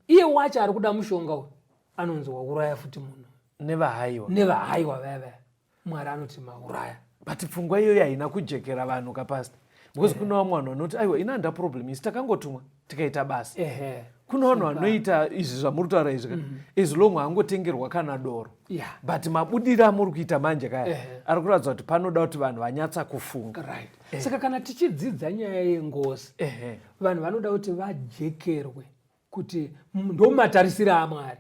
iye wacho ari kuda mushonga uyu anonzi wauraya futi munhu. Nevahaiwa. Nevahaiwa vaya vaya, Mwari anoti mauraya. But pfungwa iyoyo haina kujekera vanhu kapasta, because kune vamwe vanhu vanoti aiwa, ina handa problem, isi takangotumwa tikaita basa. Kune vanhu vanoita izvi zvamuri kutaura izvi ka, as long angotengerwa kana doro. But mabudiro amuri kuita manje kaya ari kuratidza kuti panoda kuti vanhu vanyatsa kufunga. Right, saka kana tichidzidza nyaya yengozi, vanhu vanoda kuti vajekerwe kuti ndo matarisiro aMwari.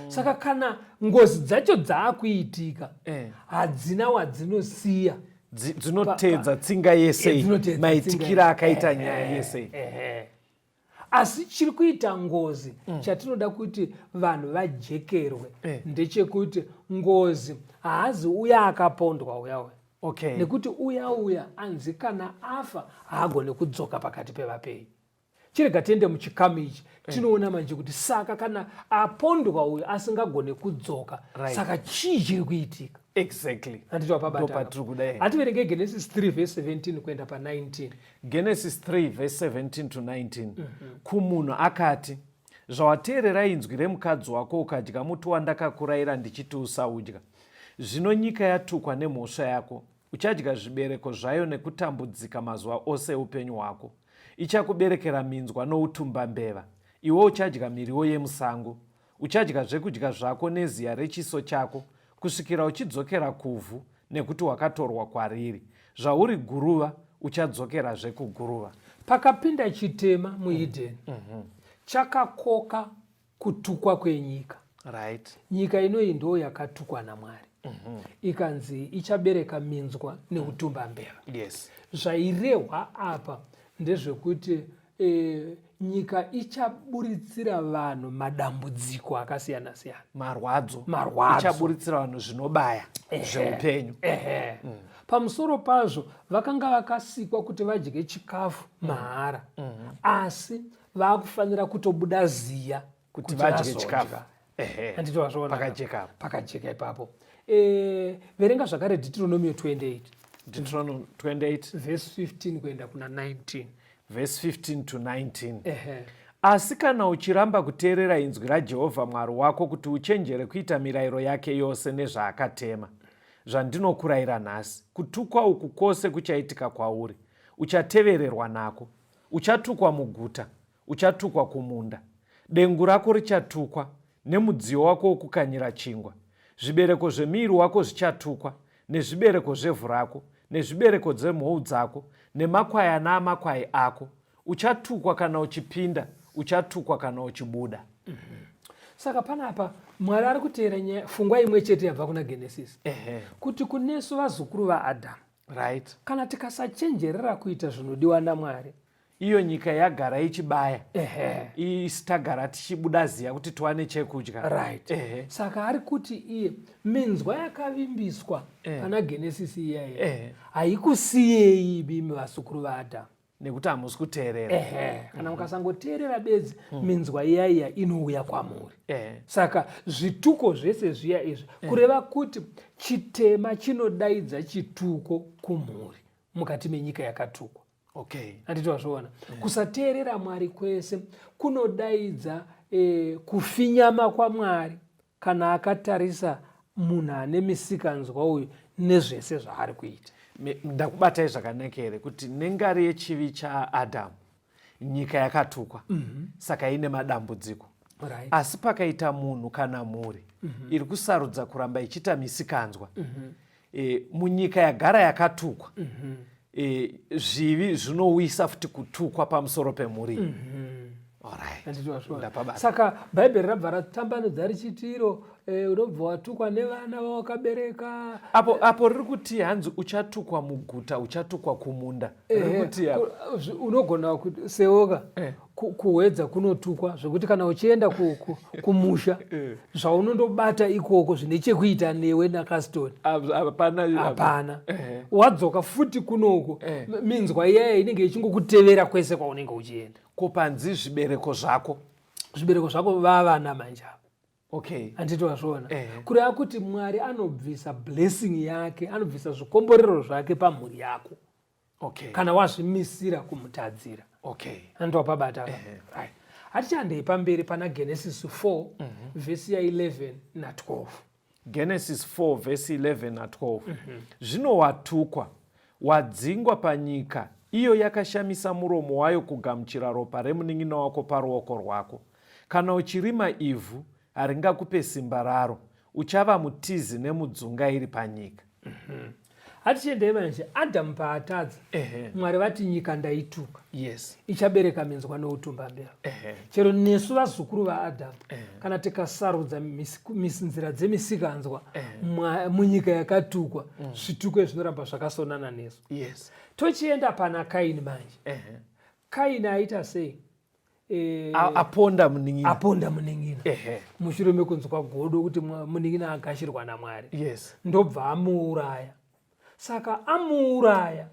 Saka kana ngozi dzacho dzaakuitika, hadzina wadzinosiya. Dzinotedza tsinga yese. Dzinotedza maitikiro tsinga. Akaita nyaya yese. Asi chiri kuita ngozi, chatinoda kuti vanhu vajekerwe ndechekuti ngozi haazi uya akapondwa uya uya, nekuti uya uya anzi kana afa haagoni kudzoka pakati pevapenyu. Chirega tiende muchikamu ichi, tinoona manje kuti saka kana apondwa uyu asingagone kudzoka, saka chii chiri kuitika? Handiti wapabata? Ndopatiri kuda, eh. Hativerenge Genesis 3 verse 17 kuenda pa19. Genesis 3 verse 17 to 19. Kumunhu akati, zvawateerera inzwi remukadzi wako ukadya muti wandakakurayira ndichiti usaudya, zvino nyika yatukwa nemhosva yako. Uchadya zvibereko zvayo nekutambudzika mazuva ose eupenyu hwako. Ichakuberekera minzwa noutumbambeva, iwe uchadya miriwo yemusango. Uchadya zvekudya zvako neziya rechiso chako kusvikira uchidzokera kuvhu, nekuti wakatorwa kwariri. Zvauri guruva, uchadzokerazve kuguruva. Pakapinda chitema muEdheni, chakakoka kutukwa kwenyika. Nyika inoyi ndo yakatukwa naMwari, ikanzi ichabereka minzwa neutumbambeva. Zvairehwa apa ndezvekuti nyika ichaburitsira vanhu madambudziko akasiyana siyana. Marwadzo. Marwadzo. Ichaburitsira vanhu zvinobaya zveupenyu. Pamusoro pazvo vakanga vakasikwa kuti vadye chikafu mahara, asi Vakufanira kutobuda ziya kuti vadye chikafu. Handiti wazviona? Pakajeka. Pakajeka ipapo. Verenga zvakare Deuteronomio 28. Deuteronomy 28 verse 15 kuenda kuna 19. Verse 15 to 19. Asi kana uchiramba kuteerera inzwi raJehovha Mwari wako kuti uchenjere kuita mirayiro yake yose nezvaakatema, zvandinokurayira nhasi, kutukwa uku kwose kuchaitika kwauri, uchatevererwa nako. Uchatukwa muguta, uchatukwa kumunda. Dengu rako richatukwa, nemudziyo wako wokukanyira chingwa. Zvibereko zvemuviri wako zvichatukwa, nezvibereko zvevhu rako, nezvibereko dzemhou dzako, nemakwayana amakwai ako. Uchatukwa kana uchipinda, uchatukwa kana uchibuda. Saka panapa Mwari ari kuteera nyaya, pfungwa imwe chete yabva kuna Genesis, kuti kunesu vazukuru vaAdhamu, kana tikasachenjerera kuita zvinodiwa naMwari, iyo nyika yagara ichibaya, isi tagara tichibuda ziya kuti tiwane chekudya. Saka ari kuti iye minzwa yakavimbiswa pana Genesis iyaiya haikusiyei imimi vazukuru vaAdhamu, nekuti hamusi kuteerera. Kana mukasangoteerera bedzi, minzwa iyaiya inouya kwamuri. Saka zvituko zvese zviya izvi, kureva kuti chitema chinodaidza chituko kumhuri mukati menyika yakatukwa. Handiti wazviona? Kusateerera Mwari kwese kunodaidza kufinyama kwaMwari kana akatarisa munhu ane misikanzwa uyu nezvese zvaari kuita. Ndakubatai zvakanaka here kuti nengari yechivi chaAdhamu nyika yakatukwa, saka ine madambudziko? Asi pakaita munhu kana mhuri iri kusarudza kuramba ichiita misikanzwa, munyika yagara yakatukwa, zvivi zvinowisa futi kutukwa pamusoro pemhuri. Handiti wazviona? Ndapabata. Saka Bhaibheri rabva ratambanudza richiti iro unobva watukwa nevana vawakabereka. Apo riri kuti hanzi uchatukwa muguta, uchatukwa kumunda. Riri kuti apo. Unogona seoka kuhwedza kunotukwa zvekuti kana uchienda kumusha, zvaunondobata ikoko zvine chekuita newe naKaston Hapana. Hapana. Wadzoka futi kunoko, minzwa iyaya inenge ichingokutevera kwese kwaunenge uchienda. Ko panzi zvibereko zvako? Zvibereko zvako vavana manje ava. Handiti wazviona? Kureva kuti Mwari anobvisa blessing yake, anobvisa zvikomborero zvake pamhuri yako kana wazvimisira kumutadzira. Handiti wapabata? Right, hatichandei pamberi pana Genesis 4, vhesi ya11 na12. Genesis 4 vhesi 11 na12. Zvino watukwa, wadzingwa panyika, iyo yakashamisa muromo wayo kugamuchira ropa remunin'ina wako paruoko rwako. Kana uchirima ivhu, haringakupe simba raro. Uchava mutizi nemudzungairi panyika. Hatichiendei manje. Adhamu paatadza, Mwari vati nyika ndaituka, ichabereka minzwa noutumbambero. Chero nesu vazukuru vaAdhamu, kana tikasarudza nzira dzemisikanzwa munyika yakatukwa, zvituko zvinoramba zvakasonana nesu. Tochienda pana Kaini manje. Kaini aita sei? Aponda munin'ina. Aponda munin'ina mushure mekunzwa godo kuti munin'ina agashirwa naMwari. Ndobva amuuraya. Saka amuuraya,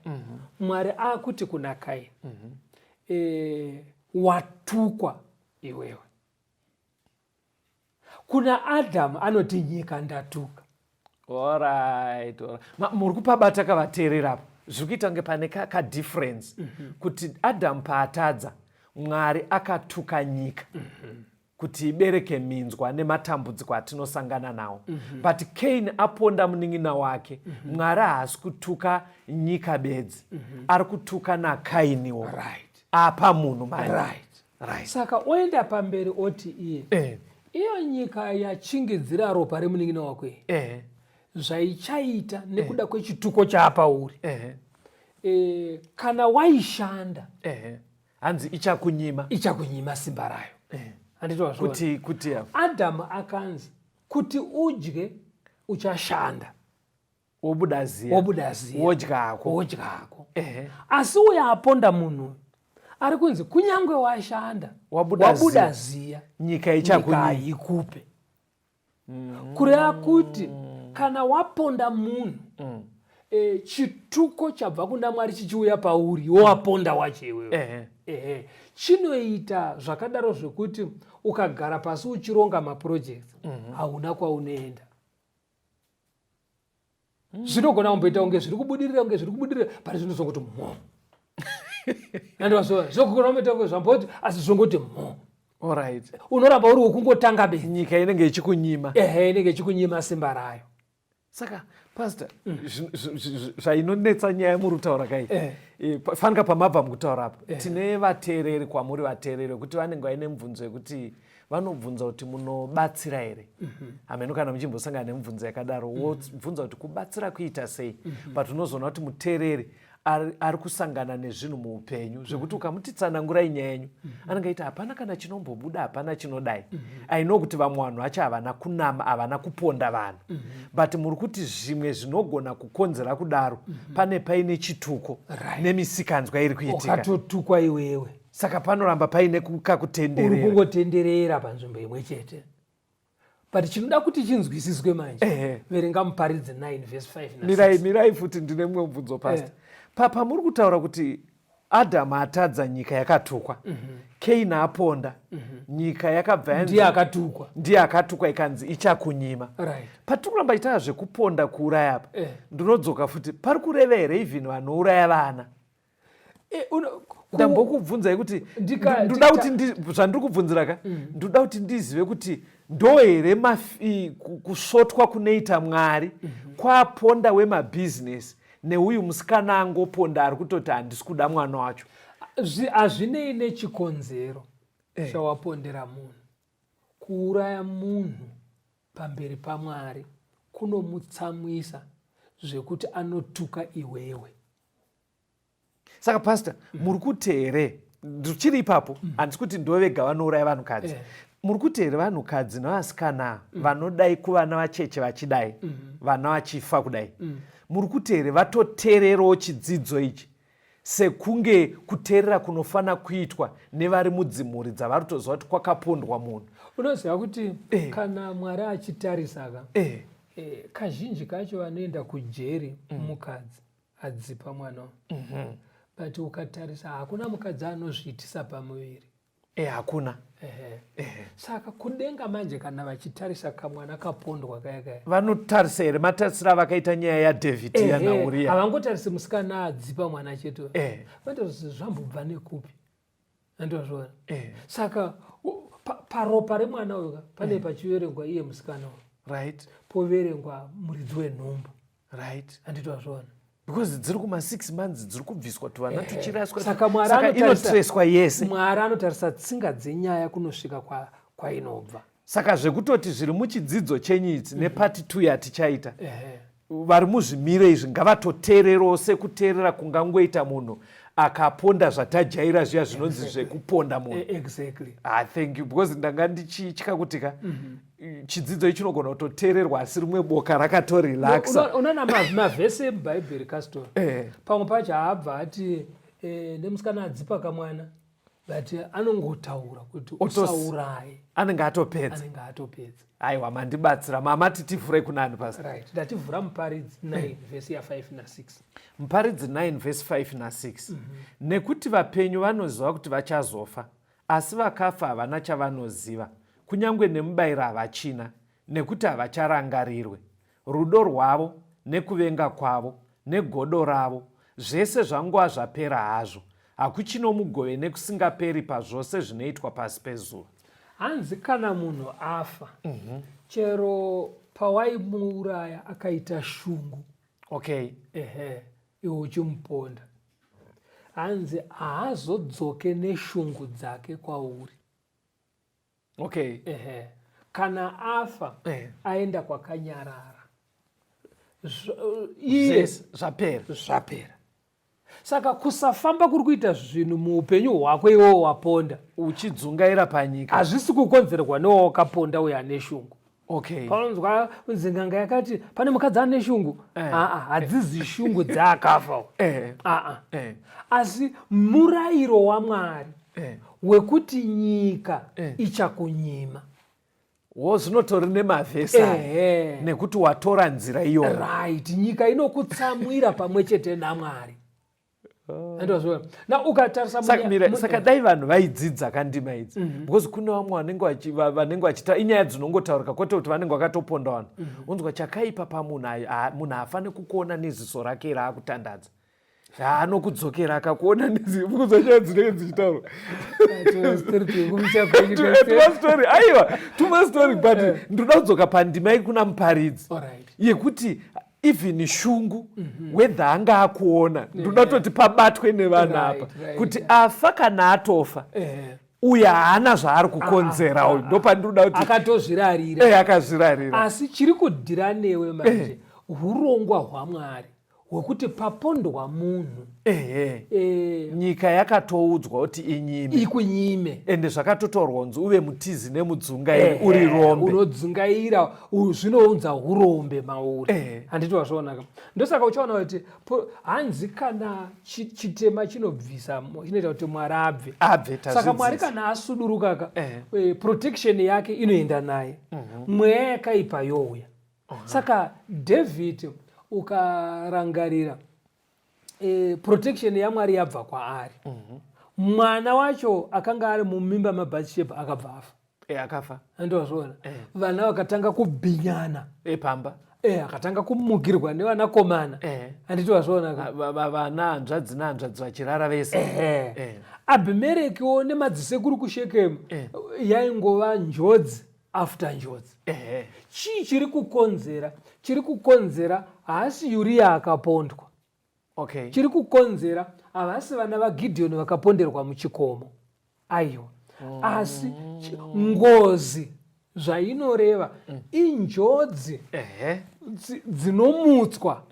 Mwari akuti kuna Kaini, watukwa iwewe. Kuna Adhamu anoti nyika ndatuka. Alright. Muri kupabata kavateerera apo, zviri kuita kunge pane kadifference kuti Adhamu paatadza, Mwari akatuka nyika kuti ibereke minzwa nematambudziko atinosangana nawo, but Cain aponda munin'ina wake, Mwari haasi kutuka nyika bedzi, ari kutuka naKainiwo. Apa munhu manje. Saka oenda pamberi oti iye, iyo nyika yachingidzira ropa remunin'ina wako iyi, zvaichaita nekuda kwechituko chaapauri, kana waishanda, Hanzi ichakunyima. Ichakunyima simba rayo. Handiti wazviona? Kuti apa. Adhamu akanzi kuti udye uchashanda, wobuda ziya, wobuda ziya, wodyako. Wodyako. Asi uyo aponda munhu ari kunzi kunyange washanda, wabuda wabuda ziya, ziya, nyika ichakunyima, nyika haikupe. Kureva kuti kana waponda munhu, E, chituko chabva kuna Mwari chichiuya pauri, wowaponda wacho iwewe. Ehe, chinoita zvakadaro zvekuti ukagara pasi uchironga maprojects, hauna kwaunoenda. Zvinogona kumboita kunge zviri kubudirira, kunge zviri kubudirira, but zvinozongoti mo andivazova. Zvinogona kumboita kunge zvamboti, asi zvongoti mo. Unoramba uri wekungotanga bedzi. Nyika inenge ichikunyima. Ehe, inenge ichikunyima simba rayo. Saka pastor, zvainonetsa nyaya muri kutaura kai, fanika pamabva mukutaura apa, tine vateereri, kwamuri vateereri vekuti vanenge vaine mubvunzo yekuti vanobvunza kuti munobatsira here. Hameno kana muchimbosangana nemubvunzo yakadaro, wobvunza kuti kubatsira kuita sei, but unozoona kuti muteereri ari kusangana nezvinhu muupenyu zvekuti ukamuti tsanangurai nyaya yenyu, anenge aiti hapana kana chinombobuda, hapana chinodai. I know kuti vamwe vanhu vacho havana kunama, havana kuponda vanhu, but muri kuti zvimwe zvinogona kukonzera kudaro, pane paine chituko nemisikanzwa iri kuitika. Ukatotukwa iwewe. Saka panoramba paine uri kakutenderera. Kungotenderera panzvimbo imwe chete. But chinoda kuti chinzwisiswe manje, verenga Muparidzi 9 verse 5 na Mirai, 6. mirai futi, ndine mumwe mubvunzo, pastor. Pamuri kutaura kuti Adhamu atadza, nyika yakatukwa, Kaini aponda, nyika yakabva yanzi Ndiye akatukwa. Ndiye akatukwa, ikanzi ichakunyima. Patiri kuramba itaa zvekuponda, kuuraya apa, ndinodzoka futi, pari kureva here even vanouraya vana? Ndambokubvunzai kuti ndoda kuti zvandiri kubvunzira ka, ndoda kuti ndizive kuti ndo here kusvotwa kunoita Mwari kwaponda wemabhizinesi neuyu musikana angoponda ari kutoti handisi kuda mwana wacho. Hazvinei nechikonzero chawapondera munhu. Kuuraya munhu pamberi paMwari kunomutsamwisa zvekuti anotuka iwewe. Saka pastor, muri kuti here, ndichiri ipapo, handisi kuti ndovega vanouraya vanhukadzi, muri kuti here vanhukadzi nevasikana vanodai kuvana vacheche vachidai, vana vachifa kudai, muri kuti here vatoteererawo chidzidzo ichi sekunge kuteerera kunofana kuitwa nevari mudzimhuri dzavari kutoziva kuti kwakapondwa munhu? Unoziva kuti kana Mwari achitarisa ka, kazhinji kacho vanoenda kujeri mukadzi adzipa mwana, but ukatarisa hakuna mukadzi anozviitisa pamuviri. Hakuna. Ehe. Saka kudenga manje kana vachitarisa kamwana kapondwa kaya kaya, Vanotarisa here matarisiro avakaita nyaya yaDavid yanaUriya? Havangotarisi musikana adzipa mwana chete, vanotarisa zvambobva nekupi, andozviona. Saka paropa remwana uyu ka, pane pachiverengwa iye musikana uyu, poverengwa muridzi wenhumbu. Handitozviona. Because dziri kuma6 months dziri kubviswa tuvana tuchiraswa. Saka Mwari Saka inotreswa yese. Mwari anotarisa tsinga dzenyaya kunosvika kwainobva. Saka zvekutoti zviri muchidzidzo chenyu idzi nepart 2 yatichaita, vari muzvimiro izvi ngavatoteererawo sekuteerera kungangoita munhu akaponda zvatajaira zviya zvinonzi zvekuponda munhu. Exactly. Ah, thank you, because ndanga ndichitya kuti ka chidzidzo ichi chinogona kutoteererwa asi rimwe boka rakatorelaxa. Unoona mavhesi emubhaibheri, Castor, pamwe pacho haabva ati nemusikana adzipa kamwana, but anongotaura kuti usauraye. Anenge atopedza. Anenge atopedza. Aiwa, mandibatsira. Mama, titivhure kunani, pastor? Right, ndativhura Muparidzi 9 vhesi ya5 na6. Muparidzi 9 vhesi 5 na6. Nekuti vapenyu vanoziva kuti vachazofa, asi vakafa havana chavanoziva, kunyange nemubayiro havachina, nekuti havacharangarirwe. Rudo rwavo nekuvenga kwavo negodo ravo, zvese zvangova zvapera hazvo. Hakuchino mugove nekusingaperi pazvose zvinoitwa pasi pezuva. Hanzi kana munhu afa, chero pawaimuuraya akaita shungu, ehe, iwe uchimuponda, hanzi haazodzoke neshungu dzake kwauri. Ehe, kana afa, aenda kwakanyarara. Iye Zvese zvapera. Zvapera. Saka kusafamba kuri kuita zvinhu muupenyu hwako iwewo waponda, uchidzungaira panyika, hazvisi kukonzerwa newe wakaponda uyo ane shungu. Paunonzwa kunzi nganga yakati pane mukadzi ane shungu, aa, hadzizi shungu dzaakafa. Aa, asi murayiro waMwari wekuti nyika ichakunyima. Wo zvinotori nemavhesi aya nekuti watora nzira iyoyo. Right, nyika inokutsamwira pamwe chete naMwari. Andozviona. Na ukatarisa Saka mira, saka dai vanhu vaidzidza kandima idzi because kune vamwe vanenge vanenge vachita inyaya dzinongotaurika kwete kuti vanenge vakatoponda vanhu. Unzwa chakaipa pamunhu munhu haafaniri kukuona neziso rake raakutandadza. Anokudzokera akakuona neziso nyaya dzinenge dzichitaurwa. Tumastori, aiwa, tumastori, but ndinoda kudzoka pandima yekuna Muparidzi yekuti even shungu whether anga akuona, ndoda kutoti pabatwe nevanhu apa kuti afa kana atofa uyu haana zvaari kukonzera uyu, ndopandinoda kuti akatozvirarira. Akazvirarira. Asi chiri kudhira newe manje hurongwa hwaMwari hwekuti papondwa munhu, Nyika yakatoudzwa kuti inyime, ikunyime. Ende zvakatotaurwa kunzi uve mutizi nemudzungairi, uri rombe. Unodzungaira, zvinounza urombe mauri. Handiti wazvionaka? Ndosaka uchaona kuti hanzi kana chitema chinobvisa, chinoita kuti Mwari abve. Abve. Saka Mwari kana asuduruka, protection yake inoenda naye, mweya yakaipa youya. Saka David, ukarangarira, protection yaMwari yabva kwaari, mwana wacho akanga ari mumimba maBatsheba akabva afa. Akafa. Andozviona, vana vakatanga kubhinyana. Pamba. Akatanga kumukirwa nevanakomana. Handiti wazviona? Vana hanzvadzi nehanzvadzi vachirara vese. Abhimerekiwo nemadzisekuru kuShekemu, yaingova njodzi after njodzi. Chii chiri kukonzera? Chiri kukonzera haasi Uriya akapondwa. Chiri kukonzera havasi vana vaGidheoni vakaponderwa muchikomo, aiwa. Asi ngozi zvainoreva injodzi dzinomutswa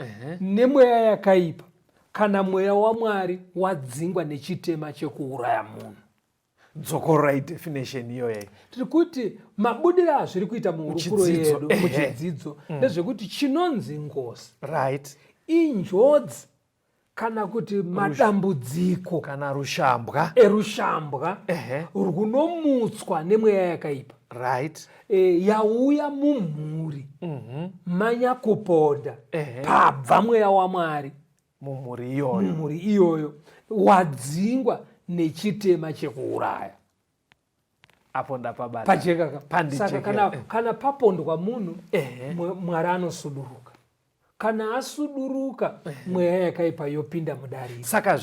nemweya yakaipa kana mweya waMwari wadzingwa nechitema chekuuraya munhu. Dzokororai definition iyoyo. Tiri kuti mabudiro azviri kuita muhurukuro yedu muchidzidzo ndezvekuti chinonzi ngozi injodzi kana kuti madambudziko kana rushambwa erushambwa runomutswa nemweya yakaipa yauya mumhuri manyakuponda, pabva mweya waMwari mumhuri iyoyo. Mumhuri iyoyo, wadzingwa nechitema chekuuraya. Apo ndapabata. Pajeka ka? Saka kana papondwa munhu, Mwari anosuduruka. Kana asuduruka, mweya yakaipa yopinda mudariro. Saka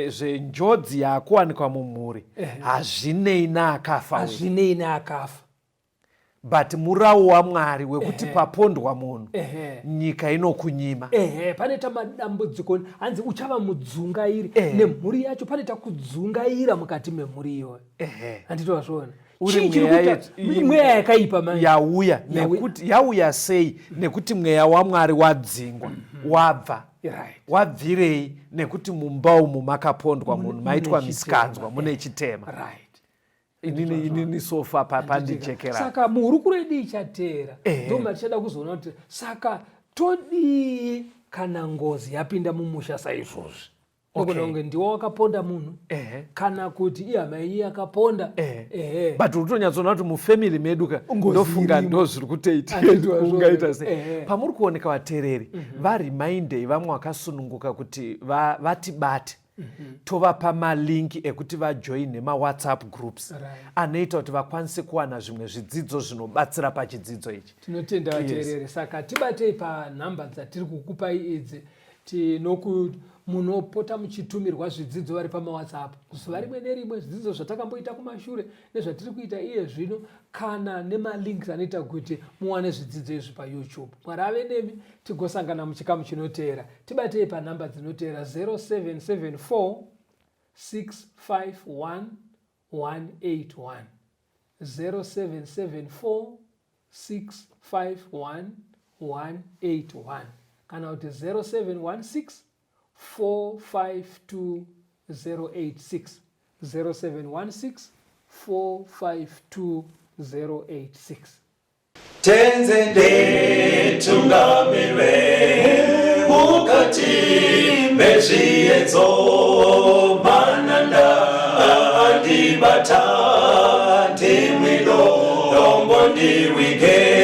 zvenjodzi yakuwanikwa mumhuri hazvinei naakafa. Hazvinei neakafa. But murau waMwari wekuti papondwa munhu, nyika inokunyima. Ehe, panoita madambudziko, hanzi uchava mudzungairi nemhuri yacho, panoita kudzungaira mukati memhuri iyoyo. Handiti wazviona? Uri Chii chiri mweya kuita mweya yakaipa manje yauya nekuti yauya sei? Nekuti mweya waMwari wadzingwa, wabva. Wabvirei? Nekuti mumba umu makapondwa munhu, maitwa mune misikanzwa, chitema. Mune chitema. Inini so far pandichekera. Saka muhurukuro yedu ichateera, ndoma tichada kuzoona kuti saka todii kana ngozi yapinda mumusha saizvozvi. Ogona kunge ndiwo wakaponda munhu kana kuti ihama yenyu yakaponda. But uri kutonyatsoona kuti mufamily medu ka, Ngozi ndofunga irimo. ndo zviri kutoitika. Handiti wazviona. Ungaita sei? Pamuri kuoneka, vateereri, varimaindei vamwe vakasununguka kuti vatibate, tovapa malinki ekuti vajoine maWhatsApp groups anoita kuti vakwanise kuwana zvimwe zvidzidzo zvinobatsira pachidzidzo ichi. Tinotenda, vateereri. Saka tibatei panhamba dzatiri kukupai idzi. Tinoku munopota muchitumirwa zvidzidzo vari pamaWhatsApp zuva rimwe nerimwe, zvidzidzo zvatakamboita kumashure nezvatiri kuita iye zvino, kana nemalinks anoita kuti muwane zvidzidzo izvi paYouTube. Mwari ave nemi, tigosangana muchikamu chinoteera. Tibatei panhamba dzinoteera: 0774 651 181, 0774 651 181, kana kuti 0716 452 086, 0716 452 086. Tenzi nditungamire mukati mezviedzo, mananda andibata, ndimwino dombo. Ndiwige.